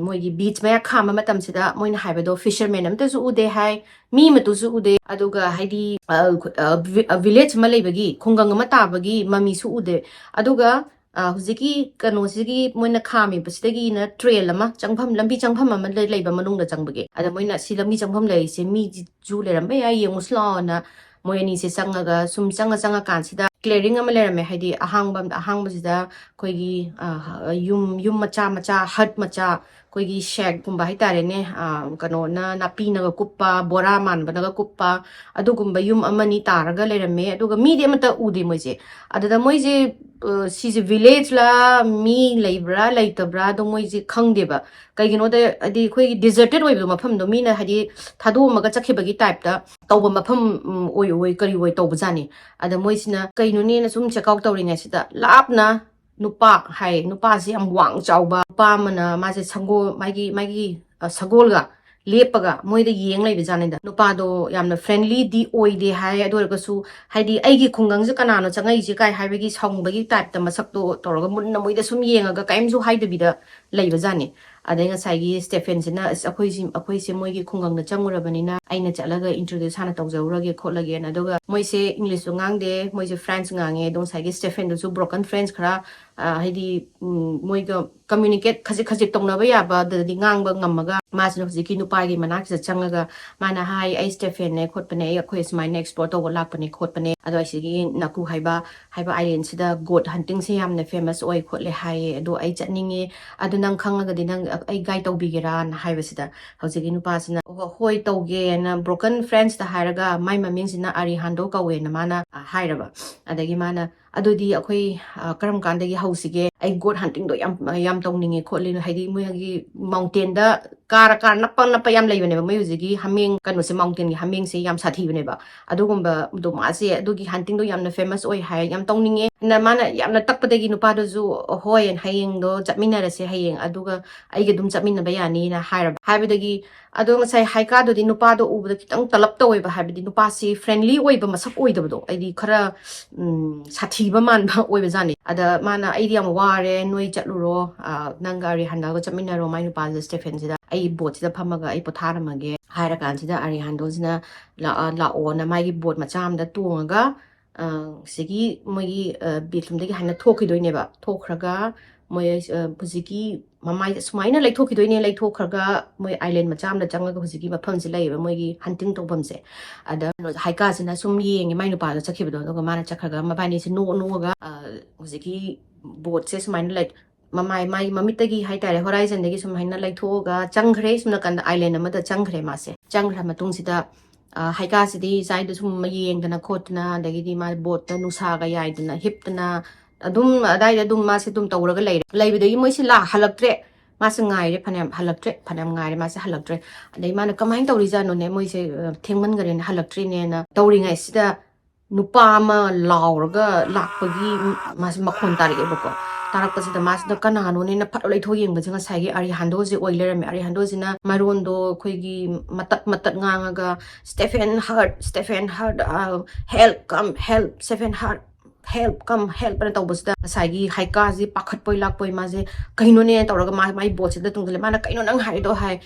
ꯃꯣꯏꯒꯤ ꯕꯤꯆ ꯃꯌꯥ ꯈꯥꯝꯕ ꯃꯇꯝꯁꯤꯗ ꯃꯣꯏꯅ ꯍꯥꯏꯕꯗꯣ ꯐꯤꯁꯔꯃꯦꯟ ꯑꯃꯇꯁꯨ ꯎꯗꯦ ꯍꯥꯏ, ꯃꯤ ꯑꯃꯇꯁꯨ ꯎꯗꯦ꯫ ꯑꯗꯨꯒ ꯍꯥꯏꯗꯤ ꯚꯤꯂꯦꯖ ꯑꯃ ꯂꯩꯕꯒꯤ, ꯈꯨꯡꯒꯪ ꯑꯃ ꯇꯥꯕꯒꯤ ꯃꯃꯤꯁꯨ ꯎꯗꯦ꯫ ꯑꯗꯨꯒ ꯍꯧꯖꯤꯛꯀꯤ ꯀꯩꯅꯣꯁꯤꯒꯤ ꯃꯣꯏꯅ ꯈꯥꯝꯃꯤꯕꯁꯤꯗꯒꯤꯅ ꯇ꯭ꯔꯦꯜ ꯑꯃ, ꯆꯪꯐꯝ, ꯂꯝꯕꯤ ꯆꯪꯐꯝ ꯑꯃ ꯂꯩꯕ ꯃꯅꯨꯡꯗ ꯆꯪꯕꯒꯤ꯫ ꯑꯗ ꯃꯣꯏꯅ ꯁꯤ ꯂꯝꯕꯤ ꯆꯪꯐꯝ ꯂꯩꯔꯤꯁꯦ ꯃꯤꯁꯨ ꯂꯩꯔꯝꯕ ꯌꯥꯏ, ꯌꯦꯡꯉꯨꯁꯤ ꯂꯥꯛꯑꯣꯅ ꯃꯣꯏ ꯑꯅꯤꯁꯦ ꯆꯪꯉꯒ, ꯁꯨꯝ ꯆꯪꯉ ꯆꯪꯉꯀꯥꯟꯁꯤꯗ ꯀ꯭ꯂꯤꯌꯥꯔꯤꯡ ꯑꯃ ꯂꯩꯔꯝꯃꯦ꯫ ꯍꯥꯏꯗꯤ ꯑꯍꯥꯡꯕ ꯑꯃꯗ, ꯑꯍꯥꯡꯕꯁꯤꯗ ꯑꯩꯈꯣꯏꯒꯤ ꯌꯨꯝ, ꯌꯨꯝ ꯃꯆꯥ ꯃꯆꯥ, ꯍꯠ ꯃꯆꯥ, ꯑꯩꯈꯣꯏꯒꯤ ꯁꯦꯛꯀꯨꯝꯕ ꯍꯥꯏꯇꯥꯔꯦꯅꯦ, ꯀꯩꯅꯣꯅ, ꯅꯥꯄꯤꯅꯒ ꯀꯨꯞꯄ, ꯕꯣꯔꯥ ꯃꯥꯟꯕꯅꯒ ꯀꯨꯞꯄ, ꯑꯗꯨꯒꯨꯝꯕ ꯌꯨꯝ ꯑꯃꯅꯤ ꯇꯥꯔꯒ ꯂꯩꯔꯝꯃꯦ꯫ ꯑꯗꯨꯒ ꯃꯤꯗꯤ ꯑꯃꯠꯇ ꯎꯗꯦ ꯃꯣꯏꯁꯦ꯫ ꯑꯗꯨꯗ ꯃꯣꯏꯁꯦ ꯁꯤꯁꯦ ꯚꯤꯂꯦꯖꯂ, ꯃꯤ ꯂꯩꯕ꯭ꯔꯥ ꯂꯩꯇꯕ꯭ꯔꯥ ꯑꯗꯣ ꯃꯣꯏꯁꯦ ꯈꯪꯗꯦꯕ꯫ ꯀꯩꯒꯤꯅꯣꯗ ꯍꯥꯏꯗꯤ ꯑꯩꯈꯣꯏꯒꯤ ꯗꯤꯖꯔꯇꯦꯠ ꯑꯣꯏꯕꯗꯣ, ꯃꯐꯝꯗꯣ ꯃꯤꯅ ꯍꯥꯏꯗꯤ ꯊꯥꯗꯣꯛꯑꯝꯃꯒ ꯆꯠꯈꯤꯕꯒꯤ ꯇꯥꯏꯞꯇ ꯇꯧꯕ ꯃꯐꯝ ꯑꯣꯏ ꯑꯣꯏ ꯀꯔꯤ ꯑꯣꯏ ꯇꯧꯕꯖꯥꯠꯅꯤ꯫ ꯑꯗ ꯃꯣꯏꯁꯤꯅ ꯀꯩꯅꯣꯅꯦꯅ ꯁꯨꯝ ꯆꯦꯛ ꯑꯥꯎꯠ ꯇꯧꯔꯤꯉꯩꯁꯤꯗ ꯂꯥꯞꯅ ꯅꯨꯄꯥ ꯍꯥꯏ, ꯅꯨꯄꯥꯁꯦ ꯌꯥꯝ ꯋꯥꯡ ꯆꯥꯎꯕ ꯅꯨꯄꯥ ꯑꯃꯅ, ꯃꯥꯁꯦ ꯁꯪꯒꯣꯜ, ꯃꯥꯒꯤ ꯃꯥꯒꯤ ꯁꯒꯣꯜꯒ ꯂꯦꯞꯄꯒ ꯃꯣꯏꯗ ꯌꯦꯡ ꯂꯩꯕ ꯖꯥꯠꯅꯤꯗ꯫ ꯅꯨꯄꯥꯗꯣ ꯌꯥꯝꯅ ꯐ꯭ꯔꯦꯟꯂꯤꯗꯤ ꯑꯣꯏꯗꯦ ꯍꯥꯏ, ꯑꯗꯨ ꯑꯣꯏꯔꯒꯁꯨ ꯍꯥꯏꯗꯤ ꯑꯩꯒꯤ ꯈꯨꯡꯒꯪꯁꯦ ꯀꯅꯥꯅꯣ ꯆꯪꯉꯛꯏꯁꯦ ꯀꯥꯏ ꯍꯥꯏꯕꯒꯤ ꯁꯥꯎꯅꯤꯡꯕꯒꯤ ꯇꯥꯏꯞꯇ ꯃꯁꯛꯇꯣ ꯇꯧꯔꯒ ꯃꯨꯟꯅ ꯃꯣꯏꯗ ꯁꯨꯝ ꯌꯦꯡꯉꯒ ꯀꯔꯤꯝꯁꯨ ꯍꯥꯏꯗꯕꯤꯗ ꯂꯩꯕ ꯖꯥꯠꯅꯤ꯫ ꯑꯗꯩ ꯉꯁꯥꯏꯒꯤ ꯁ꯭ꯇꯦꯐꯦꯟꯁꯤꯅ, "ꯑꯁ, ꯑꯩꯈꯣꯏꯁꯤ, ꯑꯩꯈꯣꯏꯁꯦ ꯃꯣꯏꯒꯤ ꯈꯨꯡꯒꯪꯗ ꯆꯪꯉꯨꯔꯕꯅꯤꯅ ꯑꯩꯅ ꯆꯠꯂꯒ introduce ꯍꯥꯟꯅ ꯇꯧꯖꯍꯧꯔꯒꯦ ꯈꯣꯠꯂꯒꯦꯅ"꯫ ꯑꯗꯨꯒ ꯃꯣꯏꯁꯦ English ꯁꯨ ꯉꯥꯡꯗꯦ, ꯃꯣꯏꯁꯦ French ꯉꯥꯡꯉꯦ꯫ ꯑꯗꯣ ꯉꯁꯥꯏꯒꯤ ꯁ꯭ꯇꯦꯐꯦꯟꯗꯨꯁꯨ broken French ꯈꯔ, ꯑ, ꯍꯥꯏꯗꯤ, ꯎꯝ, ꯃꯣꯏꯒ communicate ꯈꯖꯤꯛ ꯈꯖꯤꯛ ꯇꯧꯅꯕ ꯌꯥꯕꯗꯗꯤ ꯉꯥꯡꯕ ꯉꯝꯃꯒ, ꯃꯥꯁꯤꯅ ꯍꯧꯖꯤꯛꯀꯤ ꯅꯨꯄꯥꯒꯤ ꯃꯅꯥꯛꯁꯤꯗ ꯆꯪꯉꯒ ꯃꯥꯅ ꯍꯥꯏ, "ꯑꯩ ꯁ꯭ꯇꯦꯐꯦꯟꯅꯦ ꯈꯣꯠꯄꯅꯦ, ꯑꯩ, ꯑꯩꯈꯣꯏ ꯁꯨꯃꯥꯏꯅ explore ꯇꯧꯕ ꯂꯥꯛꯄꯅꯦ ꯈꯣꯠꯄꯅꯦ꯫ ꯑꯗꯣ ꯑꯩ ꯁꯤꯒꯤ ꯅꯥꯀꯨ ꯍꯥꯏꯕ, ꯍꯥꯏꯕ island ꯁꯤꯗ goat hunting ꯁꯦ ꯌꯥꯝꯅ famous ꯑꯣꯏ ꯈꯣꯠꯂꯦ ꯍꯥꯏꯌꯦ꯫ ꯑꯗꯣ ꯑꯩ ꯆꯠꯅꯤꯡꯉꯦ꯫ ꯑꯗꯨ ꯅꯪ ꯈꯪꯉꯒꯗꯤ ꯅꯪ ꯑꯩ guide ꯇꯧꯕꯤꯒꯦꯔꯥꯅ?" ꯍꯥꯏꯕꯁꯤꯗ ꯍꯧꯖꯤꯛꯀꯤ ꯅꯨꯄꯥꯁꯤꯅ, "ꯍꯣ-, ꯍꯣꯏ, ꯇꯧꯒꯦꯅ" broken French ꯇ ꯍꯥꯏꯔꯒ, "ꯃꯥꯏ ꯃꯃꯤꯡꯁꯤꯅ ꯑꯔꯤꯍꯥꯟꯗꯣ ꯀꯧꯋꯦꯅ" ꯃꯥꯅ, ꯑ, ꯍꯥꯏꯔꯕ꯫ ꯑꯗꯒꯤ ꯃꯥꯅ, "ꯑꯗꯨꯗꯤ ꯑꯩꯈꯣꯏ, ꯑ, ꯀꯔꯝ ꯀꯥꯟꯗꯒꯤ ꯍꯧꯁꯤꯒꯦ? ꯑꯩ goat hunting ꯗꯣ ꯌꯥꯝ, ꯌꯥꯝ ꯇꯧꯅꯤꯡꯉꯦ ꯈꯣꯠꯂꯦ"꯫ ꯍꯥꯏꯗꯤ ꯃꯣꯏꯒꯤ mountain ꯗ ꯀꯥꯔ ꯀꯥꯔ ꯅꯞꯄ ꯅꯞꯄ ꯌꯥꯝ ꯂꯩꯕꯅꯦꯕ ꯃꯣꯏ ꯍꯧꯖꯤꯛꯀꯤ ꯍꯥꯃꯦꯡ ꯀꯩꯅꯣꯁꯦ, mountain ꯒꯤ ꯍꯥꯃꯦꯡꯁꯦ ꯌꯥꯝ ꯁꯥꯊꯤꯕꯅꯦꯕ꯫ ꯑꯗꯨꯒꯨꯝꯕꯗꯣ ꯃꯥꯁꯦ ꯑꯗꯨꯒꯤ hunting ꯗꯣ ꯌꯥꯝꯅ famous ꯑꯣꯏ ꯍꯥꯏ, ꯌꯥꯝ ꯇꯧꯅꯤꯡꯉꯦ꯫ ꯅ-, ꯃꯥꯅ ꯌꯥꯝꯅ ꯇꯛꯄꯗꯒꯤ ꯅꯨꯄꯥꯗꯨꯁꯨ, "ꯍꯣꯏ, ꯍꯌꯦꯡꯗꯣ ꯆꯠꯃꯤꯟꯅꯔꯁꯦ ꯍꯌꯦꯡ, ꯑꯗꯨꯒ ꯑꯩꯒ ꯑꯗꯨꯝ ꯆꯠꯃꯤꯟꯅꯕ ꯌꯥꯅꯤꯅ" ꯍꯥꯏꯔꯕ꯫ ꯍꯥꯏꯕꯗꯒꯤ, ꯑꯗꯣ ꯉꯁꯥꯏ ꯍꯥꯏꯀꯥꯗꯨꯗꯤ ꯅꯨꯄꯥꯗꯣ ꯎꯕꯗ ꯈꯤꯇꯪ ꯇꯂꯞ ꯇꯧꯋꯦꯕ, ꯍꯥꯏꯕꯗꯤ ꯅꯨꯄꯥꯁꯤ friendly ꯑꯣꯏꯕ ꯃꯁꯛ ꯑꯣꯏꯗꯕꯗꯣ, ꯍꯥꯏꯗꯤ ꯈꯔ, ꯎꯝ, ꯁꯥꯊꯤꯕ ꯃꯥꯟꯕ ꯑꯣꯏꯕꯖꯥꯠꯅꯤ꯫ ꯑꯗ ꯃꯥꯅ, "ꯑꯩꯗꯤ ꯌꯥꯝ ꯋꯥꯔꯦ, ꯅꯣꯏ ꯆꯠꯂꯨꯔꯣ, ꯑ, ꯅꯪꯒ ꯑꯔꯤꯍꯥꯟꯗꯒ ꯆꯠꯃꯤꯟꯅꯔꯣ, ꯃꯥꯏ ꯅꯨꯄꯥꯁꯤꯗ, ꯁ꯭ꯇꯦꯐꯦꯟꯁꯤꯗ, ꯑꯩ boat ꯁꯤꯗ ꯐꯝꯃꯒ ꯑꯩ ꯄꯣꯊꯥꯔꯝꯃꯒꯦ" ꯍꯥꯏꯔꯀꯥꯟꯁꯤꯗ ꯑꯔꯤꯍꯥꯟꯗꯣꯁꯤꯅ ꯂꯥꯛ-, ꯑ, ꯂꯥꯛꯑꯣꯅ ꯃꯥꯒꯤ boat ꯃꯆꯥ ꯑꯃꯗ ꯇꯣꯡꯉꯒ, ꯑ, ꯁꯤꯒꯤ ꯃꯣꯏꯒꯤ, ꯑ, ꯕꯦꯠꯂꯨꯝꯗꯒꯤ ꯍꯥꯏꯅ ꯊꯣꯛꯈꯤꯗꯣꯏꯅꯦꯕ꯫ ꯊꯣꯛꯈ꯭ꯔꯒ ꯃꯣꯏ, ꯑ, ꯍꯧꯖꯤꯛꯀꯤ ꯃꯃꯥꯏ ꯁꯨꯃꯥꯏꯅ ꯂꯩꯊꯣꯛꯈꯤꯗꯣꯏꯅꯦ꯫ ꯂꯩꯊꯣꯛꯈ꯭ꯔꯒ ꯃꯣꯏ island ꯃꯆꯥ ꯑꯃꯗ ꯆꯪꯉꯒ ꯍꯧꯖꯤꯛꯀꯤ ꯃꯐꯝꯁꯦ ꯂꯩꯌꯦꯕ, ꯃꯣꯏꯒꯤ hunting ꯇꯧꯐꯝꯁꯦ꯫ ꯑꯗ ꯍꯥꯏꯀꯥꯁꯤꯅ ꯁꯨꯝ ꯌꯦꯡꯉꯦ ꯃꯥꯏ ꯅꯨꯄꯥꯗꯣ ꯆꯠꯈꯤꯕꯗꯣ, ꯑꯗꯨꯒ ꯃꯥꯅ ꯆꯠꯈ꯭ꯔꯒ ꯃꯕꯥꯅꯤꯁꯦ ꯅꯣꯛ ꯅꯣꯛꯑꯒ, ꯑ, ꯍꯧꯖꯤꯛꯀꯤ boat ꯁꯦ ꯁꯨꯃꯥꯏꯅ ꯂꯩ-, ꯃꯃꯥꯏ, ꯃꯥꯒꯤ ꯃꯃꯤꯠꯇꯒꯤ ꯍꯥꯏꯇꯥꯔꯦ, horizon ꯗꯒꯤ ꯁꯨꯃꯥꯏꯅ ꯂꯩꯊꯣꯛꯑꯒ ꯆꯪꯈ꯭ꯔꯦ꯫ ꯁꯨꯝ ꯅꯥꯀꯟꯗ island ꯑꯃꯗ ꯆꯪꯈ꯭ꯔꯦ ꯃꯥꯁꯦ꯫ ꯆꯪꯈ꯭ꯔ ꯃꯇꯨꯡꯁꯤꯗ, ꯑ, ꯍꯥꯏꯀꯥꯁꯤꯗꯤ ꯁ꯭ꯋꯥꯏꯗ ꯁꯨꯝ ꯌꯦꯡꯗꯅ ꯈꯣꯠꯇꯅ, ꯑꯗꯒꯤꯗꯤ ꯃꯥ boat ꯇ ꯅꯨꯡꯁꯥꯒ ꯌꯥꯏꯗꯅ ꯍꯤꯞꯇꯅ, ꯑꯗꯨꯝ ꯑꯗꯥꯏꯗ ꯑꯗꯨꯝ ꯃꯥꯁꯦ ꯑꯗꯨꯝ ꯇꯧꯔꯒ ꯂꯩꯔꯦ꯫ ꯂꯩꯕꯗꯒꯤ ꯃꯣꯏꯁꯦ ꯂꯥ-, ꯍꯜꯂꯛꯇ꯭ꯔꯦ꯫ ꯃꯥꯁꯦ ꯉꯥꯏꯔꯦ ꯐꯅꯌꯥꯝ, ꯍꯜꯂꯛꯇ꯭ꯔꯦ, ꯐꯅꯌꯥꯝ ꯉꯥꯏꯔꯦ, ꯃꯥꯁꯦ ꯍꯜꯂꯛꯇ꯭ꯔꯦ꯫ ꯑꯗꯩ ꯃꯥꯅ, "ꯀꯃꯥꯏꯅ ꯇꯧꯔꯤꯖꯥꯠꯅꯣꯅꯦ, ꯃꯣꯏꯁꯦ, ꯑ, ꯊꯦꯡꯃꯟꯈꯔꯦꯅꯦ, ꯍꯜꯂꯛꯇ꯭ꯔꯤꯅꯦꯅ" ꯇꯧꯔꯤꯉꯩꯁꯤꯗ ꯅꯨꯄꯥ ꯑꯃ ꯂꯥꯎꯔꯒ ꯂꯥꯛꯄꯒꯤ ꯃꯥꯁꯦ ꯃꯈꯣꯟ ꯇꯥꯔꯛꯑꯦꯕꯀꯣ꯫ ꯇꯥꯔꯛꯄꯁꯤꯗ ꯃꯥꯁꯤꯅ ꯀꯅꯥꯅꯣꯅꯦꯅ ꯐꯠ ꯂꯩꯊꯣꯛ ꯌꯦꯡꯕꯁꯦ ꯉꯁꯥꯏꯒꯤ ꯑꯔꯤꯍꯥꯟꯗꯣꯁꯦ ꯑꯣꯏ ꯂꯩꯔꯝꯃꯦ꯫ ꯑꯔꯤꯍꯥꯟꯗꯣꯁꯤꯅ ꯃꯔꯣꯟꯗꯣ ꯑꯩꯈꯣꯏꯒꯤ ꯃꯇꯠ ꯃꯇꯠ ꯉꯥꯡꯉꯒ, "Stephen Hart, Stephen Hart, uh, help, come, help, Stephen Hart, "Help, come, help" ꯑꯅ ꯇꯧꯕꯁꯤꯗ ꯉꯁꯥꯏꯒꯤ ꯍꯥꯏꯀꯥꯁꯤ ꯄꯥꯈꯠꯄꯣꯏ ꯂꯥꯛꯄꯣꯏ ꯃꯥꯁꯦ, "ꯀꯩꯅꯣꯅꯦ?" ꯇꯧꯔꯒ ꯃꯥ ꯃꯥꯏ ꯕꯣꯠꯁꯤꯗ ꯇꯨꯡꯁꯤꯜꯂꯦ꯫ ꯃꯥꯅ, "ꯀꯩꯅꯣ ꯅꯪ ꯍꯥꯏꯗꯣ?" ꯍꯥꯏ,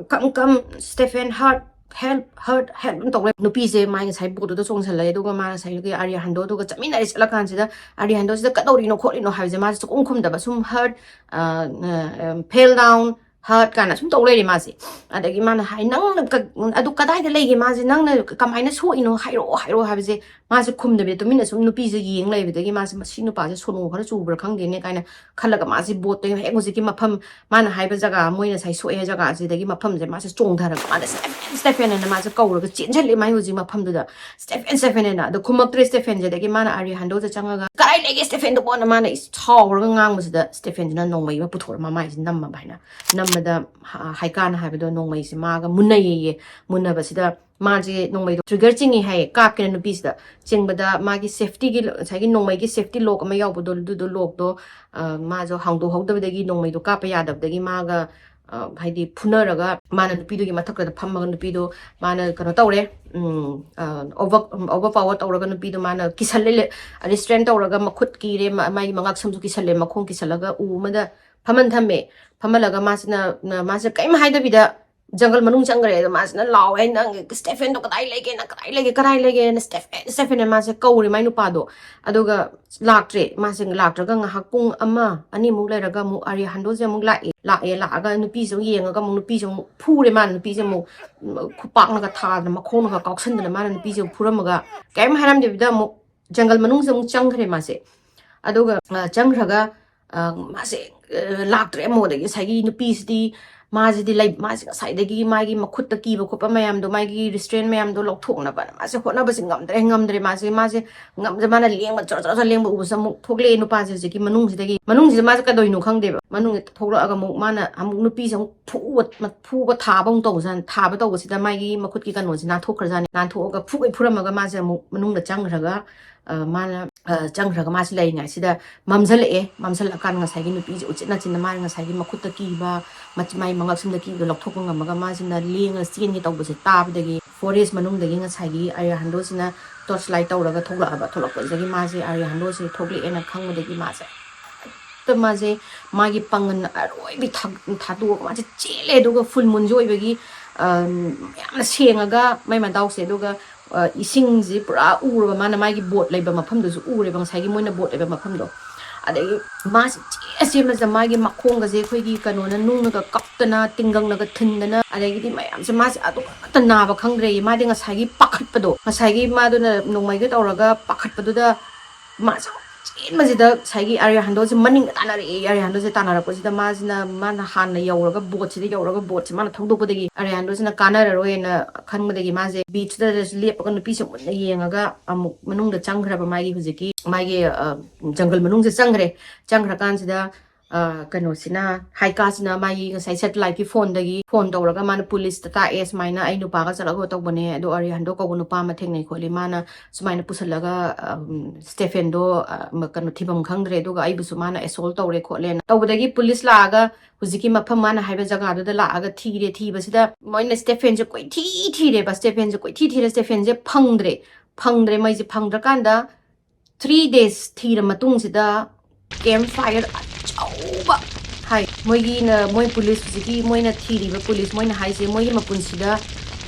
"Come, come, Stephen, hurt, help, hurt, help" ꯑꯗꯨꯝ ꯇꯧ ꯂꯩ꯫ ꯅꯨꯄꯤꯁꯦ ꯃꯥꯏ ꯉꯁꯥꯏ ꯕꯣꯠꯇꯨꯗ ꯆꯣꯡꯁꯤꯜꯂꯛꯑꯦ, ꯑꯗꯨꯒ ꯃꯥ ꯉꯁꯥꯏꯒꯤ ꯑꯥꯔꯌꯥꯍꯟꯗꯣ ꯑꯗꯨꯒ ꯆꯠꯃꯤꯟꯅꯔꯦ꯫ ꯆꯠꯂꯀꯥꯟꯁꯤꯗ ꯑꯥꯔꯌꯥꯍꯟꯗꯣꯁꯤꯗ "ꯀꯗꯧꯔꯤꯅꯣ ꯈꯣꯠꯂꯤꯅꯣ?" ꯍꯥꯏꯕꯁꯦ ꯃꯥꯁꯦ ꯁꯨꯛꯈꯨꯝ ꯈꯨꯝꯗꯕ, ꯁꯨꯝ "Hurt, fell down, hurt" ꯀꯥꯏꯅ ꯁꯨꯝ ꯇꯧ ꯂꯩꯔꯦ ꯃꯥꯁꯦ꯫ ꯑꯗꯒꯤ ꯃꯥꯅ ꯍꯥꯏ, "ꯅꯪꯅ ꯀ-, ꯑꯗꯨ ꯀꯗꯥꯏꯗ ꯂꯩꯒꯦ? ꯃꯥꯁꯦ ꯅꯪꯅ ꯀꯃꯥꯏꯅ ꯁꯣꯛꯏꯅꯣ? ꯍꯥꯏꯔꯛꯑꯣ, ꯍꯥꯏꯔꯛꯑꯣ" ꯍꯥꯏꯕꯁꯦ ꯃꯥꯁꯦ ꯈꯨꯝꯗꯕꯤꯗ ꯇꯨꯃꯤꯟꯅ ꯁꯨꯝ ꯅꯨꯄꯤꯁꯦ ꯌꯦꯡ ꯂꯩꯕꯗꯒꯤ ꯃꯥꯁꯦ, "ꯃꯁꯤ ꯅꯨꯄꯥꯁꯦ ꯁꯣꯅꯣ ꯈꯔ ꯆꯨꯕ꯭ꯔꯥ ꯈꯪꯗꯦꯅꯦ" ꯀꯥꯏꯅ ꯈꯜꯂꯒ ꯃꯥꯁꯦ ꯕꯣꯠꯇ ꯍꯦꯛ ꯍꯧꯖꯤꯛꯀꯤ ꯃꯐꯝ ꯃꯥꯅ ꯍꯥꯏꯕ ꯖꯒꯥ, ꯃꯣꯏ ꯉꯁꯥꯏ ꯁꯣꯛꯑꯦ ꯍꯥꯏ ꯖꯒꯥꯁꯤꯗꯒꯤ ꯃꯐꯝꯁꯦ ꯃꯥꯁꯦ ꯆꯣꯡꯊꯔꯒ ꯃꯥꯅ "Stephen, Stephen" ꯍꯥꯏꯅ ꯃꯥꯁꯦ ꯀꯧꯔꯒ ꯆꯦꯟꯁꯤꯜꯂꯦ ꯃꯥꯏ ꯍꯧꯖꯤꯛ ꯃꯐꯝꯗꯨꯗ꯫ "Stephen, Stephen" ꯍꯥꯏꯅ꯫ ꯑꯗꯣ ꯈꯨꯝꯃꯛꯇ꯭ꯔꯦ ꯁ꯭ꯇꯦꯐꯦꯟꯁꯦ꯫ ꯑꯗꯒꯤ ꯃꯥꯅ ꯑꯥꯔꯌꯥꯍꯟꯗꯣꯁꯦ ꯆꯪꯉꯒ, "ꯀꯗꯥꯏ ꯂꯩꯒꯦ ꯁ꯭ꯇꯦꯐꯦꯟꯗꯨꯕꯣꯅ?" ꯃꯥꯅ ꯏꯁ-, ꯁꯥꯎꯔꯒ ꯉꯥꯡꯕꯁꯤꯗ ꯁ꯭ꯇꯦꯐꯦꯟꯁꯤꯅ ꯅꯣꯡꯃꯩ ꯑꯃ ꯄꯨꯊꯣꯔꯛꯑ ꯃꯃꯥꯏꯁꯦ ꯅꯝꯃꯕ ꯍꯥꯏꯅ꯫ ꯅꯝꯕꯗ ꯍ-, ꯍꯥꯏꯀꯥꯅ ꯍꯥꯏꯕꯗꯣ ꯅꯣꯡꯃꯩꯁꯦ ꯃꯥꯒ ꯃꯨꯟꯅꯩꯌꯦꯌꯦ꯫ ꯃꯨꯟꯅꯕꯁꯤꯗ ꯃꯥꯁꯦ ꯅꯣꯡꯃꯩꯗꯣ ꯇ꯭ꯔꯤꯒꯔ ꯆꯤꯡꯉꯤ ꯍꯥꯏꯌꯦ, ꯀꯥꯞꯀꯦꯅ ꯅꯨꯄꯤꯁꯤꯗ꯫ ꯆꯤꯡꯕꯗ ꯃꯥꯒꯤ ꯁꯦꯐꯇꯤꯒꯤ ꯂꯣ-, ꯉꯁꯥꯏꯒꯤ ꯅꯣꯡꯃꯩꯒꯤ ꯁꯦꯐꯇꯤ ꯂꯣꯛ ꯑꯃ ꯌꯥꯎꯕꯗꯣ, ꯑꯗꯨꯗꯣ ꯂꯣꯛꯇꯣ, ꯑ, ꯃꯥꯁꯨ ꯍꯥꯡꯗꯣꯛꯍꯧꯗꯕꯗꯒꯤ ꯅꯣꯡꯃꯩꯗꯣ ꯀꯥꯞꯄ ꯌꯥꯗꯕꯗꯒꯤ ꯃꯥꯒ, ꯑ, ꯍꯥꯏꯗꯤ ꯐꯨꯅꯔꯒ ꯃꯥꯅ ꯅꯨꯄꯤꯗꯨꯒꯤ ꯃꯊꯛꯇꯨꯗ ꯐꯝꯃꯒ ꯅꯨꯄꯤꯗꯣ ꯃꯥꯅ ꯀꯩꯅꯣ ꯇꯧꯔꯦ, ꯎꯝ, ꯑ, ꯑꯣꯚꯔ, ꯑꯣꯚꯔ ꯄꯥꯋꯔ ꯇꯧꯔꯒ ꯅꯨꯄꯤꯗꯣ ꯃꯥꯅ ꯀꯤꯁꯜꯂꯦ, ꯔꯤꯁꯇ꯭ꯔꯦꯟ ꯇꯧꯔꯒ ꯃꯈꯨꯠ ꯀꯤꯔꯦ, ꯃ-, ꯃꯥꯒꯤ ꯃꯉꯛꯁꯝꯁꯨ ꯀꯤꯁꯜꯂꯦ, ꯃꯈꯣꯡ ꯀꯤꯁꯜꯂꯒ ꯎ ꯑꯃꯗ ꯐꯝꯍꯟ ꯊꯝꯃꯦ꯫ ꯐꯝꯍꯜꯂꯒ ꯃꯥꯁꯤꯅ, ꯅ-, ꯃꯥꯁꯦ ꯀꯔꯤꯝ ꯍꯥꯏꯗꯕꯤꯗ ꯖꯪꯒꯜ ꯃꯅꯨꯡ ꯆꯪꯈ꯭ꯔꯦ꯫ ꯑꯗꯣ ꯃꯥꯁꯤꯅ ꯂꯥꯎꯋꯦ, "ꯅꯪ ꯁ꯭ꯇꯦꯐꯦꯟꯗꯣ ꯀꯗꯥꯏ ꯂꯩꯒꯦ? ꯅꯪ ꯀꯗꯥꯏ ꯂꯩꯒꯦ? ꯀꯗꯥꯏ ꯂꯩꯒꯦꯅ?" "ꯁ꯭ꯇꯦꯐꯦꯟ, ꯁ꯭ꯇꯦꯐꯦꯟ" ꯍꯥꯏꯅ ꯃꯥꯁꯦ ꯀꯧꯔꯦ ꯃꯥꯏ ꯅꯨꯄꯥꯗꯣ꯫ ꯑꯗꯨꯒ ꯂꯥꯛꯇ꯭ꯔꯦ꯫ ꯃꯥꯁꯦ ꯂꯥꯛꯇ꯭ꯔꯒ ꯉꯥꯏꯍꯥꯛ ꯄꯨꯡ ꯑꯃ, ꯑꯅꯤꯃꯨꯛ ꯂꯩꯔꯒ ꯑꯃꯨꯛ ꯑꯥꯔꯌꯥꯍꯟꯗꯣꯁꯦ ꯑꯃꯨꯛ ꯂꯥꯛꯑꯦ꯫ ꯂꯥꯛꯑꯦ, ꯂꯥꯛꯑꯒ ꯅꯨꯄꯤꯁꯦ ꯑꯃꯨꯛ ꯌꯦꯡꯉꯒ ꯑꯃꯨꯛ ꯅꯨꯄꯤꯁꯦ ꯑꯃꯨꯛ ꯐꯨꯔꯦ ꯃꯥꯅ꯫ ꯅꯨꯄꯤꯁꯦ ꯑꯃꯨꯛ, ꯎꯝ, ꯈꯨꯄꯥꯛꯅꯒ ꯊꯥꯗꯅ, ꯃꯈꯣꯡꯅꯒ ꯀꯥꯎꯁꯟꯗꯅ ꯃꯥꯅ ꯅꯨꯄꯤꯁꯦ ꯑꯃꯨꯛ ꯐꯨꯔꯝꯃꯒ ꯀꯔꯤꯝ ꯍꯥꯏꯔꯝꯗꯕꯤꯗ ꯑꯃꯨꯛ ꯖꯪꯒꯜ ꯃꯅꯨꯡꯁꯦ ꯑꯃꯨꯛ ꯆꯪꯈ꯭ꯔꯦ ꯃꯥꯁꯦ꯫ ꯑꯗꯨꯒ, ꯑ, ꯆꯪꯈ꯭ꯔꯒ, ꯑ, ꯃꯥꯁꯦ, ꯑ, ꯂꯥꯛꯇ꯭ꯔꯦ ꯑꯃꯨꯛ꯫ ꯑꯗꯒꯤ ꯉꯁꯥꯏꯒꯤ ꯅꯨꯄꯤꯁꯤꯗꯤ, ꯃꯥꯁꯤꯗꯤ ꯂꯩ-, ꯃꯥꯁꯦ ꯉꯁꯥꯏꯗꯒꯤ ꯃꯥꯒꯤ ꯃꯈꯨꯠꯇ ꯀꯤꯕ ꯈꯣꯠꯄ ꯃꯌꯥꯝꯗꯣ, ꯃꯥꯒꯤ ꯔꯤꯁꯇ꯭ꯔꯦꯟ ꯃꯌꯥꯝꯗꯣ ꯂꯧꯊꯣꯛꯅꯕꯅ ꯃꯥꯁꯦ ꯍꯣꯠꯅꯕꯁꯦ ꯉꯝꯗ꯭ꯔꯦ, ꯉꯝꯗ꯭ꯔꯦ꯫ ꯃꯥꯁꯦ, ꯃꯥꯁꯦ ꯉꯝꯗ꯭ꯔꯦ꯫ ꯃꯥꯅ ꯂꯦꯡꯕ, ꯆꯣꯔ ꯆꯣꯔ ꯆꯣꯔ ꯂꯦꯡꯕ ꯎꯕꯁꯦ ꯑꯃꯨꯛ ꯊꯣꯛꯂꯛꯑꯦ ꯅꯨꯄꯥꯁꯦ ꯍꯧꯖꯤꯛꯀꯤ ꯃꯅꯨꯡꯁꯤꯗꯒꯤ꯫ ꯃꯅꯨꯡꯁꯤꯗ ꯃꯥꯁꯦ ꯀꯩꯗꯧꯔꯤꯅꯣ ꯈꯪꯗꯦꯕ꯫ ꯃꯅꯨꯡꯗ ꯊꯣꯛꯂꯛꯑꯒ ꯑꯃꯨꯛ ꯃꯥꯅ ꯑꯃꯨꯛ ꯅꯨꯄꯤꯁꯦ ꯑꯃꯨꯛ ꯐꯨꯕ, ꯐꯨꯕ ꯊꯥꯕ ꯑꯃꯨꯛ ꯇꯧꯕꯖꯥꯠꯅꯤ꯫ ꯊꯥꯕ ꯇꯧꯕꯁꯤꯗ ꯃꯥꯒꯤ ꯃꯈꯨꯠꯀꯤ ꯀꯩꯅꯣꯁꯦ ꯅꯥꯟꯊꯣꯛꯈ꯭ꯔꯖꯥꯠꯅꯤ꯫ ꯅꯥꯟꯊꯣꯛꯑꯒ ꯐꯨꯒꯩ ꯐꯨꯔꯝꯃꯒ ꯃꯥꯁꯦ ꯑꯃꯨꯛ ꯃꯅꯨꯡꯗ ꯆꯪꯈ꯭ꯔꯒ, ꯑ, ꯃꯥꯅ, ꯑ, ꯆꯪꯈ꯭ꯔꯒ ꯃꯥꯁꯦ ꯂꯩꯔꯤꯉꯩꯁꯤꯗ ꯃꯝꯁꯤꯜꯂꯛꯑꯦ꯫ ꯃꯝꯁꯤꯜꯂꯛꯑꯀꯥꯟꯗ ꯉꯁꯥꯏꯒꯤ ꯅꯨꯄꯤꯁꯦ ꯎꯆꯤꯟ ꯅꯥꯆꯤꯟꯅ ꯃꯥꯅ ꯉꯁꯥꯏꯒꯤ ꯃꯈꯨꯠꯇ ꯀꯤꯕ, ꯃꯆ-, ꯃꯥꯏ ꯃꯉꯛꯁꯝꯗ ꯀꯤꯕꯗꯣ ꯂꯧꯊꯣꯛꯄ ꯉꯝꯃꯒ ꯃꯥꯁꯤꯅ ꯂꯦꯡꯉꯒ ꯆꯦꯟꯒꯦ ꯇꯧꯕꯁꯦ ꯇꯥꯕꯗꯒꯤ ꯐꯣꯔꯦꯁ ꯃꯅꯨꯡꯗꯒꯤ ꯉꯁꯥꯏꯒꯤ ꯑꯥꯔꯌꯥꯍꯟꯗꯣꯁꯤꯅ ꯇꯣꯔꯆ ꯂꯥꯏꯠ ꯇꯧꯔꯒ ꯊꯣꯛꯂꯛꯑꯕ꯫ ꯊꯣꯛꯂꯛꯄꯁꯤꯗꯒꯤ ꯃꯥꯁꯦ ꯑꯥꯔꯌꯥ ꯍꯟꯗꯣꯁꯦ ꯊꯣꯛꯂꯛꯑꯦꯅ ꯈꯪꯕꯗꯒꯤ ꯃꯥꯁꯦ ꯍꯦꯛꯇ ꯃꯥꯁꯦ ꯃꯥꯒꯤ ꯄꯥꯡꯒꯜ ꯑꯔꯣꯏꯕꯤ ꯊꯥ-, ꯊꯥꯗꯣꯛꯑꯒ ꯃꯥꯁꯦ ꯆꯦꯜꯂꯦ꯫ ꯑꯗꯨꯒ ꯐꯨꯜ ꯃꯨꯟꯁꯨ ꯑꯣꯏꯕꯒꯤ, ꯑ, ꯌꯥꯝꯅ ꯁꯦꯡꯉꯒ ꯃꯥꯏ ꯃꯗꯥꯎꯁꯦ꯫ ꯑꯗꯨꯒ, ꯑ, ꯏꯁꯤꯡꯁꯦ ꯄꯨꯔꯥ ꯎꯔꯕ, ꯃꯥꯅ ꯃꯥꯒꯤ ꯕꯣꯠ ꯂꯩꯕ ꯃꯐꯝꯗꯨꯁꯨ ꯎꯔꯦꯕ, ꯉꯁꯥꯏꯒꯤ ꯃꯣꯏꯅ ꯕꯣꯠ ꯂꯩꯕ ꯃꯐꯝꯗꯣ꯫ ꯑꯗꯒꯤ ꯃꯥꯁꯦ ꯆꯦ ꯆꯦꯟꯕꯁꯤꯗ ꯃꯥꯒꯤ ꯃꯈꯣꯡꯒꯁꯦ ꯑꯩꯈꯣꯏꯒꯤ ꯀꯩꯅꯣꯅ, ꯅꯨꯡꯅꯒ ꯀꯞꯇꯅ, ꯇꯤꯡꯒꯪꯅꯒ ꯊꯤꯟꯗꯅ, ꯑꯗꯒꯤꯗꯤ ꯃꯌꯥꯝꯁꯦ, ꯃꯥꯁꯦ ꯑꯗꯨ ꯑꯃꯠꯇ ꯅꯥꯕ ꯈꯪꯗ꯭ꯔꯦꯌꯦ꯫ ꯃꯥꯗꯤ ꯉꯁꯥꯏꯒꯤ ꯄꯥꯈꯠꯄꯗꯣ, ꯉꯁꯥꯏꯒꯤ ꯃꯥꯗꯨꯅ ꯅꯣꯡꯃꯩꯒ ꯇꯧꯔꯒ ꯄꯥꯈꯠꯄꯗꯨꯗ ꯃꯥꯁꯦ ꯆꯦꯟꯕꯁꯤꯗ ꯉꯁꯥꯏꯒꯤ ꯑꯥꯔꯌꯥ ꯍꯟꯗꯣꯁꯦ ꯃꯅꯤꯡꯗ ꯇꯥꯟꯅꯔꯛꯑꯦ꯫ ꯑꯥꯔꯌꯥ ꯍꯟꯗꯣꯁꯦ ꯇꯥꯟꯅꯔꯛꯄꯁꯤꯗ ꯃꯥꯁꯤꯅ, ꯃꯥꯅ ꯍꯥꯟꯅ ꯌꯧꯔꯒ, ꯕꯣꯠꯁꯤꯗ ꯌꯧꯔꯒ, ꯕꯣꯠꯁꯦ ꯃꯥꯅ ꯊꯧꯗꯣꯛꯄꯗꯒꯤ ꯑꯥꯔꯌꯥ ꯍꯟꯗꯣꯁꯤꯅ ꯀꯥꯟꯅꯔꯔꯣꯏꯅ ꯈꯟꯕꯗꯒꯤ ꯃꯥꯁꯦ ꯕꯤꯆꯇꯨꯗ ꯂꯦꯞꯄꯒ ꯅꯨꯄꯤꯁꯦ ꯃꯨꯟꯅ ꯌꯦꯡꯉꯒ ꯑꯃꯨꯛ ꯃꯅꯨꯡꯗ ꯆꯪꯈ꯭ꯔꯕ꯫ ꯃꯥꯒꯤ ꯍꯧꯖꯤꯛꯀꯤ ꯃꯥꯒꯤ, ꯑ, ꯖꯪꯒꯜ ꯃꯅꯨꯡꯁꯦ ꯆꯪꯈ꯭ꯔꯦ꯫ ꯆꯪꯈ꯭ꯔꯀꯥꯟꯁꯤꯗ, ꯑ, ꯀꯩꯅꯣꯁꯤꯅ, ꯍꯥꯏꯀꯥꯁꯤꯅ ꯃꯥꯒꯤ ꯉꯁꯥꯏ ꯁꯦꯇꯦꯂꯥꯏꯠꯀꯤ ꯐꯣꯟꯗꯒꯤ ꯐꯣꯟ ꯇꯧꯔꯒ ꯃꯥꯅ ꯄꯨꯂꯤꯁꯇ ꯇꯥꯛꯑꯦ, "ꯁꯨꯃꯥꯏꯅ ꯑꯩ ꯅꯨꯄꯥꯒ ꯆꯠꯂꯒ ꯇꯧꯕꯅꯦ, ꯑꯗꯣ ꯑꯥꯔꯌꯥ ꯍꯟꯗꯣ ꯀꯧꯕ ꯅꯨꯄꯥ ꯑꯃ ꯊꯦꯡꯅꯩ ꯈꯣꯠꯂꯤ, ꯃꯥꯅ ꯁꯨꯃꯥꯏꯅ ꯄꯨꯁꯜꯂꯒ, ꯑꯝ, ꯁ꯭ꯇꯦꯐꯦꯟꯗꯣ, ꯑ, ꯃ-, ꯀꯩꯅꯣ, ꯊꯤꯐꯝ ꯈꯪꯗ꯭ꯔꯦ, ꯑꯗꯨꯒ ꯑꯩꯕꯨꯁꯨ ꯃꯥꯅ ꯑꯦꯁꯣꯜ ꯇꯧꯔꯦ ꯈꯣꯠꯂꯦꯅ" ꯇꯧꯕꯗꯒꯤ ꯄꯨꯂꯤꯁ ꯂꯥꯛꯑꯒ ꯍꯧꯖꯤꯛꯀꯤ ꯃꯐꯝ ꯃꯥꯅ ꯍꯥꯏꯕ ꯖꯒꯥꯗꯨꯗ ꯂꯥꯛꯑꯒ ꯊꯤꯔꯦ꯫ ꯊꯤꯕꯁꯤꯗ ꯃꯣꯏꯅ ꯁ꯭ꯇꯦꯐꯦꯟꯁꯦ ꯀꯣꯏꯊꯤ ꯊꯤꯔꯦꯕ, ꯁ꯭ꯇꯦꯐꯦꯟꯁꯦ ꯀꯣꯏꯊꯤ ꯊꯤꯔꯦ, ꯁ꯭ꯇꯦꯐꯦꯟꯁꯦ ꯐꯪꯗ꯭ꯔꯦ꯫ ꯐꯪꯗ꯭ꯔꯦ꯫ ꯃꯩꯁꯦ ꯐꯪꯗ꯭ꯔꯀꯥꯟꯗ ꯊ꯭ꯔꯤ ꯗꯦꯖ ꯊꯤꯔ ꯃꯇꯨꯡꯁꯤꯗ ꯀꯦꯝ ꯐꯥꯏꯌꯔ ꯑꯆꯧꯕ ꯍꯥꯏ, ꯃꯣꯏꯒꯤꯅ, ꯃꯣꯏ ꯄꯨꯂꯤꯁ, ꯍꯧꯖꯤꯛꯀꯤ ꯃꯣꯏꯅ ꯊꯤꯔꯤꯕ ꯄꯨꯂꯤꯁ ꯃꯣꯏꯅ ꯍꯥꯏꯁꯦ, ꯃꯣꯏꯒꯤ ꯃꯄꯨꯟꯁꯤꯗ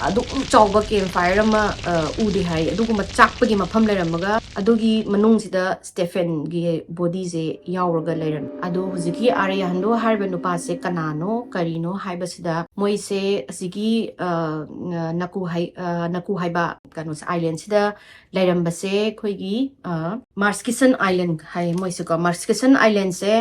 ꯑꯗꯨꯛ ꯆꯥꯎꯕ ꯀꯦꯝ ꯐꯥꯏꯌꯔ ꯑꯃ, ꯑ, ꯎꯗꯦ ꯍꯥꯏ꯫ ꯑꯗꯨꯒꯨꯝꯕ ꯆꯥꯛꯄꯒꯤ ꯃꯐꯝ ꯂꯩꯔꯝꯃꯒ ꯑꯗꯨꯒꯤ ꯃꯅꯨꯡꯁꯤꯗ ꯁ꯭ꯇꯦꯐꯦꯟꯒꯤ ꯕꯣꯗꯤꯁꯦ ꯌꯥꯎꯔꯒ ꯂꯩꯔꯝꯃꯤ꯫ ꯑꯗꯣ ꯍꯧꯖꯤꯛꯀꯤ ꯑꯥꯔꯌꯥ ꯍꯟꯗꯣ ꯍꯥꯏꯔꯤꯕ ꯅꯨꯄꯥꯁꯦ ꯀꯅꯥꯅꯣ, ꯀꯔꯤꯅꯣ ꯍꯥꯏꯕꯁꯤꯗ ꯃꯣꯏꯁꯦ ꯑꯁꯤꯒꯤ, ꯑ, ꯅꯀꯨ ꯍꯥꯏ-, ꯑ, ꯅꯀꯨ ꯍꯥꯏꯕ ꯀꯩꯅꯣꯁꯦ, ꯑꯥꯏꯂꯦꯟꯁꯤꯗ ꯂꯩꯔꯝꯕꯁꯦ ꯑꯩꯈꯣꯏꯒꯤ, ꯑ, ꯃꯥꯔꯁꯀꯤꯁꯟ ꯑꯥꯏꯂꯦꯟ ꯍꯥꯏ ꯃꯣꯏꯁꯦꯀꯣ꯫ ꯃꯥꯔꯁꯀꯤꯁꯟ ꯑꯥꯏꯂꯦꯟꯁꯦ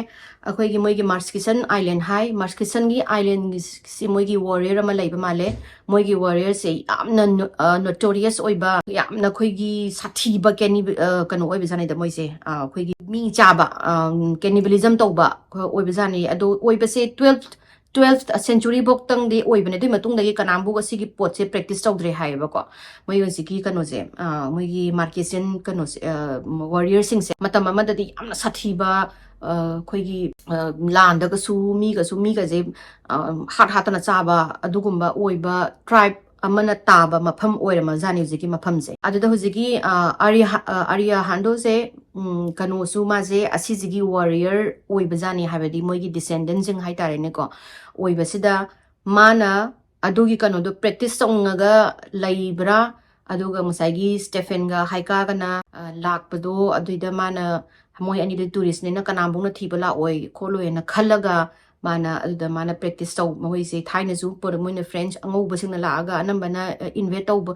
ꯑꯩꯈꯣꯏꯒꯤ, ꯃꯣꯏꯒꯤ ꯃꯥꯔꯁꯀꯤꯁꯟ ꯑꯥꯏꯂꯦꯟ ꯍꯥꯏ, ꯃꯥꯔꯁꯀꯤꯁꯟꯒꯤ ꯑꯥꯏꯂꯦꯟꯒꯤ ꯁꯤ ꯃꯣꯏꯒꯤ ꯋꯥꯔꯤꯌꯔ ꯑꯃ ꯂꯩꯕ ꯃꯥꯜꯂꯦ꯫ ꯃꯣꯏꯒꯤ ꯋꯥꯔꯤꯌꯔꯁꯦ ꯌꯥꯝꯅ ꯅꯣ-, ꯑ, ꯅꯣꯇꯣꯔꯤꯌꯁ ꯑꯣꯏꯕ, ꯌꯥꯝꯅ ꯑꯩꯈꯣꯏꯒꯤ ꯁꯥꯊꯤꯕ ꯀꯦꯅꯤ-, ꯑ, ꯀꯩꯅꯣ ꯑꯣꯏꯕꯖꯥꯠꯅꯤꯗ ꯃꯣꯏꯁꯦ꯫ ꯑ, ꯑꯩꯈꯣꯏꯒꯤ ꯃꯤ ꯆꯥꯕ, ꯑ, ꯀꯦꯅꯤꯕꯦꯂꯤꯖꯝ ꯇꯧꯕ ꯑꯣꯏꯕꯖꯥꯠꯅꯤ꯫ ꯑꯗꯣ ꯑꯣꯏꯕꯁꯦ ꯇꯨꯋꯦꯜꯐ, ꯇꯨꯋꯦꯜꯐ ꯁꯦꯟꯆꯨꯔꯤ ꯐꯧꯇꯪꯗꯤ ꯑꯣꯏꯕꯅꯦ꯫ ꯑꯗꯨꯏ ꯃꯇꯨꯡꯗꯒꯤ ꯀꯅꯥꯝꯕꯨ ꯑꯁꯤꯒꯤ ꯄꯣꯠꯁꯦ ꯄ꯭ꯔꯦꯛꯇꯤꯁ ꯇꯧꯗ꯭ꯔꯦ ꯍꯥꯏꯌꯦꯕꯀꯣ꯫ ꯃꯣꯏ ꯍꯧꯖꯤꯛꯀꯤ ꯀꯩꯅꯣꯁꯦ, ꯑ, ꯃꯣꯏꯒꯤ ꯃꯥꯔꯀꯦꯁꯤꯌꯟ ꯀꯩꯅꯣꯁꯦ, ꯑ, ꯋꯥꯔꯤꯌꯔꯁꯤꯡꯁꯦ ꯃꯇꯝ ꯑꯃꯗꯗꯤ ꯌꯥꯝꯅ ꯁꯥꯊꯤꯕ, ꯑ, ꯑꯩꯈꯣꯏꯒꯤ, ꯑ, ꯂꯥꯟꯗꯒꯁꯨ ꯃꯤꯒꯁꯨ, ꯃꯤꯒꯁꯦ, ꯑ, ꯍꯥꯠ ꯍꯥꯠꯇꯅ ꯆꯥꯕ ꯑꯗꯨꯒꯨꯝꯕ ꯑꯣꯏꯕ ꯇ꯭ꯔꯥꯏꯕ ꯑꯃꯅ ꯇꯥꯕ ꯃꯐꯝ ꯑꯣꯏꯔꯝꯃꯖꯥꯠꯅꯤ ꯍꯧꯖꯤꯛꯀꯤ ꯃꯐꯝꯁꯦ꯫ ꯑꯗꯨꯗ ꯍꯧꯖꯤꯛꯀꯤ, ꯑ, ꯑꯥꯔꯌꯥ-, ꯑ, ꯑꯥꯔꯌꯥ ꯍꯥꯟꯗꯣꯁꯦ, ꯎꯝ, ꯀꯩꯅꯣꯁꯨ ꯃꯥꯁꯦ ꯑꯁꯤꯁꯤꯒꯤ warrior ꯑꯣꯏꯕꯖꯥꯠꯅꯤ, ꯍꯥꯏꯕꯗꯤ ꯃꯣꯏꯒꯤ descendantꯁꯤꯡ ꯍꯥꯏꯇꯥꯔꯦꯅꯦꯀꯣ, ꯑꯣꯏꯕꯁꯤꯗ ꯃꯥꯅ ꯑꯗꯨꯒꯤ ꯀꯩꯅꯣꯗꯣ practice ꯇꯧꯅꯤꯡꯉꯒ ꯂꯩꯕ꯭ꯔꯥ, ꯑꯗꯨꯒ ꯉꯁꯥꯏꯒꯤ ꯁ꯭ꯇꯦꯐꯦꯟꯒ ꯍꯥꯏꯀꯥꯒꯅ, ꯑ, ꯂꯥꯛꯄꯗꯣ, ꯑꯗꯨꯏꯗ ꯃꯥꯅ ꯃꯣꯏ ꯑꯅꯤꯗ touristꯅꯤꯅ ꯀꯅꯥꯝꯕꯨꯛꯅ ꯊꯤꯕ ꯂꯥꯛꯑꯣꯏ ꯈꯣꯠꯂꯣꯏꯅ ꯈꯜꯂꯒ ꯃꯥꯅ ꯑꯗꯨꯗ ꯃꯥꯅ practice ꯇꯧ-, ꯃꯈꯣꯏꯁꯦ ꯊꯥꯏꯅꯁꯨ ꯄꯨꯔ-, ꯃꯣꯏꯅ French ꯑꯉꯧꯕꯁꯤꯡꯅ ꯂꯥꯛꯑꯒ ꯑꯅꯝꯕꯅ, ꯑ, invade ꯇꯧꯕ,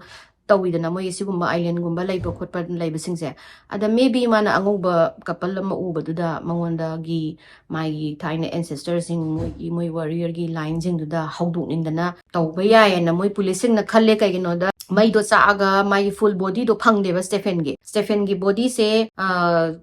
ꯇꯧꯋꯤꯗꯅ ꯃꯣꯏ ꯁꯤꯒꯨꯝꯕ islandꯒꯨꯝꯕ ꯂꯩꯕ ꯈꯣꯠꯄ ꯂꯩꯕꯁꯤꯡꯁꯦ꯫ ꯑꯗ maybe ꯃꯥꯅ ꯑꯉꯧꯕ couple ꯑꯃ ꯎꯕꯗꯨꯗ ꯃꯉꯣꯟꯗꯒꯤ ꯃꯥꯒꯤ ꯊꯥꯏꯅ ancestorꯁꯤꯡ, ꯃꯣꯏꯒꯤ, ꯃꯣꯏ warriorꯒꯤ lineꯁꯤꯡꯗꯨꯗ ꯍꯧꯗꯣꯛꯅꯤꯡꯗꯅ ꯇꯧꯕ ꯌꯥꯏꯌꯦꯅ ꯃꯣꯏ policeꯁꯤꯡꯅ ꯈꯜꯂꯦ꯫ ꯀꯩꯒꯤꯅꯣꯗ ꯃꯩꯗꯣ ꯆꯥꯛꯑꯒ ꯃꯥꯒꯤ full bodyꯗꯣ ꯐꯪꯗꯦꯕ ꯁ꯭ꯇꯦꯐꯦꯟꯒꯤ꯫ ꯁ꯭ꯇꯦꯐꯦꯟꯒꯤ bodyꯁꯦ, ꯑ,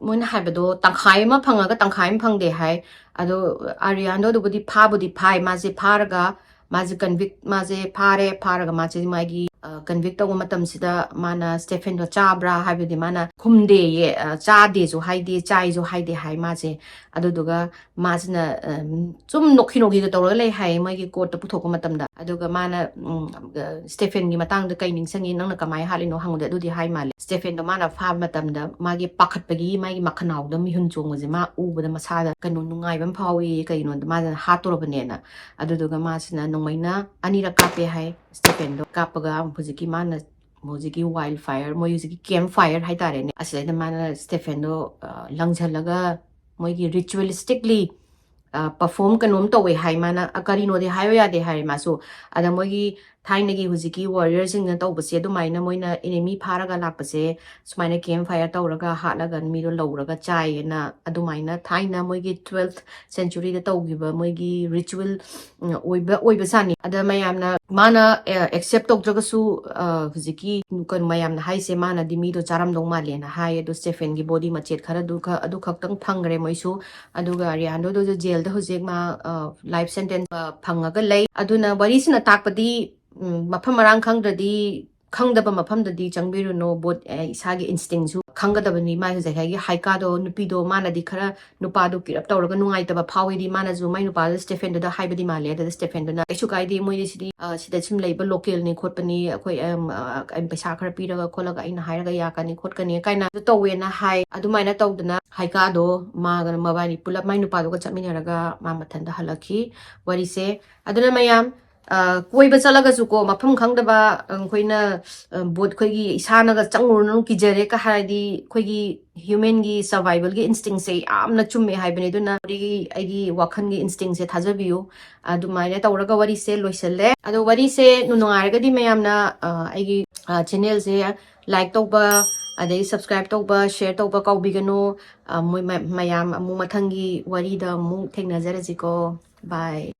ꯃꯣꯏꯅ ꯍꯥꯏꯕꯗꯣ ꯇꯪꯈꯥꯏ ꯑꯃ ꯐꯪꯉꯒ ꯇꯪꯈꯥꯏ ꯑꯃ ꯐꯪꯗꯦ ꯍꯥꯏ꯫ ꯑꯗꯣ ꯑꯥꯔꯌꯥꯟꯗꯣꯗꯨꯕꯨꯗꯤ ꯐꯥꯕꯨꯗꯤ ꯐꯥꯏ, ꯃꯥꯁꯦ ꯐꯥꯔꯒ ꯃꯥꯁꯦ convict, ꯃꯥꯁꯦ ꯐꯥꯔꯦ, ꯐꯥꯔꯒ ꯃꯥꯁꯦ ꯃꯥꯒꯤ, ꯑ, convict ꯇꯧꯕ ꯃꯇꯝꯁꯤꯗ ꯃꯥꯅ ꯁ꯭ꯇꯦꯐꯦꯟꯗꯣ ꯆꯥꯕ꯭ꯔꯥ ꯍꯥꯏꯕꯗꯤ ꯃꯥꯅ ꯈꯨꯝꯗꯦꯌꯦ, ꯑ, ꯆꯥꯗꯦꯁꯨ ꯍꯥꯏꯗꯦ, ꯆꯥꯏꯁꯨ ꯍꯥꯏꯗꯦ ꯍꯥꯏ ꯃꯥꯁꯦ꯫ ꯑꯗꯨꯗꯨꯒ ꯃꯥꯁꯤꯅ, ꯑ, ꯁꯨꯝ ꯅꯣꯛꯈꯤ ꯅꯣꯛꯈꯤꯒ ꯇꯧꯔꯒ ꯂꯩ ꯍꯥꯏꯌꯦ ꯃꯣꯏꯒꯤ courtꯇ ꯄꯨꯊꯣꯛꯄ ꯃꯇꯝꯗ꯫ ꯑꯗꯨꯒ ꯃꯥꯅ, ꯎꯝ, ꯑ, ꯁ꯭ꯇꯦꯐꯦꯟꯒꯤ ꯃꯇꯥꯡꯗ ꯀꯩ ꯅꯤꯡꯁꯤꯡꯉꯤ, ꯅꯪꯅ ꯀꯃꯥꯏꯅ ꯍꯥꯠꯂꯤꯅꯣ ꯍꯪꯕꯗ ꯑꯗꯨꯗꯤ ꯍꯥꯏ ꯃꯥꯜꯂꯦ꯫ ꯁ꯭ꯇꯦꯐꯦꯟꯗꯣ ꯃꯥꯅ ꯐꯥꯕ ꯃꯇꯝꯗ ꯃꯥꯒꯤ ꯄꯥꯈꯠꯄꯒꯤ ꯃꯥꯒꯤ ꯃꯈꯅꯥꯎꯗ ꯃꯤꯍꯨꯟ ꯆꯣꯡꯕꯁꯦ ꯃꯥ ꯎꯕꯗ ꯃꯁꯥꯗ ꯀꯩꯅꯣ ꯅꯨꯡꯉꯥꯏꯕ ꯑꯃ ꯐꯥꯎꯏ, ꯀꯩꯒꯤꯅꯣꯗ ꯃꯥꯅ ꯍꯥꯠꯇꯣꯔꯕꯅꯦꯅ꯫ ꯑꯗꯨꯗꯨꯒ ꯃꯥꯁꯤꯅ ꯅꯣꯡꯃꯩꯅ ꯑꯅꯤꯔꯛ ꯀꯥꯞꯄꯦ ꯍꯥꯏ ꯁ꯭ꯇꯦꯐꯦꯟꯗꯣ꯫ ꯀꯥꯞꯄꯒ ꯍꯧꯖꯤꯛꯀꯤ ꯃꯥꯅ, ꯍꯧꯖꯤꯛꯀꯤ wild fire, ꯃꯣꯏ ꯍꯧꯖꯤꯛꯀꯤ camp fire ꯍꯥꯏꯇꯥꯔꯦꯅꯦ, ꯑꯁꯤꯗꯩꯗ ꯃꯥꯅ ꯁ꯭ꯇꯦꯐꯦꯟꯗꯣ, ꯑ, ꯂꯪꯁꯤꯜꯂꯒ ꯃꯣꯏꯒꯤ ritualistically, ꯑ, perform ꯀꯩꯅꯣꯝ ꯇꯧꯋꯦ ꯍꯥꯏ ꯃꯥꯅ꯫ ꯑ, ꯀꯔꯤꯅꯣꯗꯤ ꯍꯥꯏꯕ ꯌꯥꯗꯦ ꯍꯥꯏꯔꯦ ꯃꯥꯁꯨ꯫ ꯑꯗ ꯃꯣꯏꯒꯤ ꯊꯥꯏꯅꯒꯤ ꯍꯧꯖꯤꯛꯀꯤ warriorꯁꯤꯡꯅ ꯇꯧꯕꯁꯦ ꯑꯗꯨꯃꯥꯏꯅ ꯃꯣꯏꯅ enemy ꯐꯥꯔꯒ ꯂꯥꯛꯄꯁꯦ ꯁꯨꯃꯥꯏꯅ camp fire ꯇꯧꯔꯒ ꯍꯥꯠꯂꯒ ꯃꯤꯗꯣ ꯂꯧꯔꯒ ꯆꯥꯏꯌꯦꯅ ꯑꯗꯨꯃꯥꯏꯅ ꯊꯥꯏꯅ ꯃꯣꯏꯒꯤ twelfth centuryꯗ ꯇꯧꯈꯤꯕ ꯃꯣꯏꯒꯤ ritual, ꯎꯝ, ꯑꯣꯏꯕ, ꯑꯣꯏꯕꯖꯥꯠꯅꯤ꯫ ꯑꯗ ꯃꯌꯥꯝꯅ ꯃꯥꯅ, ꯑ, accept ꯇꯧꯗ꯭ꯔꯒꯁꯨ, ꯑ, ꯍꯧꯖꯤꯛꯀꯤ ꯀꯩꯅꯣ ꯃꯌꯥꯝꯅ ꯍꯥꯏꯁꯦ ꯃꯥꯅꯗꯤ ꯃꯤꯗꯣ ꯆꯥꯔꯝꯗꯧ ꯃꯥꯜꯂꯦꯅ ꯍꯥꯏ꯫ ꯑꯗꯣ ꯁ꯭ꯇꯦꯐꯦꯟꯒꯤ body ꯃꯆꯦꯠ ꯈꯔꯗꯨ ꯈ-, ꯑꯗꯨ ꯈꯛꯇꯪ ꯐꯪꯈ꯭ꯔꯦ ꯃꯣꯏꯁꯨ꯫ ꯑꯗꯨꯒ ꯑꯥꯔꯌꯥꯟꯗꯣꯗꯨꯁꯨ ꯖꯦꯜꯗ ꯍꯧꯖꯤꯛ ꯃꯥ, ꯑ, life sentence, ꯑ, ꯐꯪꯉꯒ ꯂꯩ꯫ ꯑꯗꯨꯅ ꯋꯥꯔꯤꯁꯤꯅ ꯇꯥꯛꯄꯗꯤ, ꯎꯝ, ꯃꯐꯝ ꯃꯔꯥꯡ ꯈꯪꯗ꯭ꯔꯗꯤ ꯈꯪꯗꯕ ꯃꯐꯝꯗꯗꯤ ꯆꯪꯕꯤꯔꯨꯅꯨ꯫ ꯕꯣꯠ ꯏꯁꯥꯒꯤ ꯏꯟꯁꯇꯤꯡꯁꯨ ꯈꯪꯒꯗꯕꯅꯤ꯫ ꯃꯥꯏ ꯍꯧꯖꯤꯛ ꯍꯥꯏꯒꯤ ꯍꯥꯏꯀꯥꯗꯣ, ꯅꯨꯄꯤꯗꯣ ꯃꯥꯅꯗꯤ ꯈꯔ ꯅꯨꯄꯥꯗꯣ ꯀꯤꯔꯞ ꯇꯧꯔꯒ ꯅꯨꯡꯉꯥꯏꯇꯕ ꯐꯥꯎꯋꯤꯗꯤ, ꯃꯥꯅꯁꯨ ꯃꯥꯏ ꯅꯨꯄꯥꯗꯣ ꯁ꯭ꯇꯦꯐꯦꯟꯗꯨꯗ ꯍꯥꯏꯕꯗꯤ ꯃꯥꯜꯂꯦ꯫ ꯑꯗꯨꯗ ꯁ꯭ꯇꯦꯐꯦꯟꯗꯨꯅ, "ꯀꯩꯁꯨ ꯀꯥꯏꯗꯦ, ꯃꯣꯏꯗꯤ ꯁꯤꯗꯤ ꯑ, ꯁꯤꯗ ꯁꯨꯝ ꯂꯩꯕ ꯂꯣꯀꯦꯜꯅꯤ ꯈꯣꯠꯄꯅꯤ, ꯑꯩꯈꯣꯏ ꯑꯝ, ꯑ, ꯑꯩ ꯄꯩꯁꯥ ꯈꯔ ꯄꯤꯔꯒ ꯈꯣꯠꯂꯒ ꯑꯩꯅ ꯍꯥꯏꯔꯒ ꯌꯥꯀꯅꯤ ꯈꯣꯠꯀꯅꯤ" ꯀꯥꯏꯅ ꯇꯧꯋꯦꯅ ꯍꯥꯏ꯫ ꯑꯗꯨꯃꯥꯏꯅ ꯇꯧꯗꯅ ꯍꯥꯏꯀꯥꯗꯣ ꯃꯥꯒ ꯃꯕꯥꯅꯤ ꯄꯨꯂꯞ ꯃꯥꯏ ꯅꯨꯄꯥꯗꯨꯒ ꯆꯠꯃꯤꯟꯅꯔꯒ ꯃꯥ ꯃꯊꯟꯇ ꯍꯜꯂꯛꯈꯤ꯫ ꯋꯥꯔꯤꯁꯦ ꯑꯗꯨꯅ ꯃꯌꯥꯝ, ꯑ, ꯀꯣꯏꯕ ꯆꯠꯂꯒꯁꯨꯀꯣ, ꯃꯐꯝ ꯈꯪꯗꯕ, ꯑ, ꯑꯩꯈꯣꯏꯅ, ꯑ, ꯕꯣꯠ ꯑꯩꯈꯣꯏꯒꯤ ꯏꯁꯥꯅꯒ ꯆꯪꯉꯨꯔꯅꯨ, ꯀꯤꯖꯔꯦ ꯀ ꯍꯥꯏꯔꯗꯤ, ꯑꯩꯈꯣꯏꯒꯤ ꯍ꯭ꯌꯨꯃꯦꯟꯒꯤ ꯁꯔꯚꯥꯏꯕꯜꯒꯤ ꯏꯟꯁꯇꯤꯡꯁꯦ ꯌꯥꯝꯅ ꯆꯨꯝꯃꯦ ꯍꯥꯏꯕꯅꯦ꯫ ꯑꯗꯨꯅ ꯑꯩꯒꯤ, ꯑꯩꯒꯤ ꯋꯥꯈꯜꯒꯤ ꯏꯟꯁꯇꯤꯡꯁꯦ ꯊꯥꯖꯕꯤꯌꯨ꯫ ꯑꯗꯨꯃꯥꯏꯅ ꯇꯧꯔꯒ ꯋꯥꯔꯤꯁꯦ ꯂꯣꯏꯁꯤꯜꯂꯦ꯫ ꯑꯗꯣ ꯋꯥꯔꯤꯁꯦ ꯅꯨꯡꯉꯥꯏꯔꯒꯗꯤ ꯃꯌꯥꯝꯅ, ꯑ, ꯑꯩꯒꯤ, ꯑ, ꯆꯦꯅꯦꯜꯁꯦ ꯂꯥꯏꯛ ꯇꯧꯕ, ꯑꯗꯒꯤ ꯁꯕꯁꯀ꯭ꯔꯥꯏꯕ ꯇꯧꯕ, ꯁꯦꯌꯔ ꯇꯧꯕ ꯀꯥꯎꯕꯤꯒꯅꯨ꯫ ꯑ, ꯃꯣꯏ ꯃ-, ꯃꯌꯥꯝ ꯑꯃꯨꯛ ꯃꯊꯪꯒꯤ ꯋꯥꯔꯤꯗ ꯑꯃꯨꯛ ꯊꯦꯡꯅꯖꯔꯁꯤꯀꯣ꯫ ꯕꯥꯏ꯫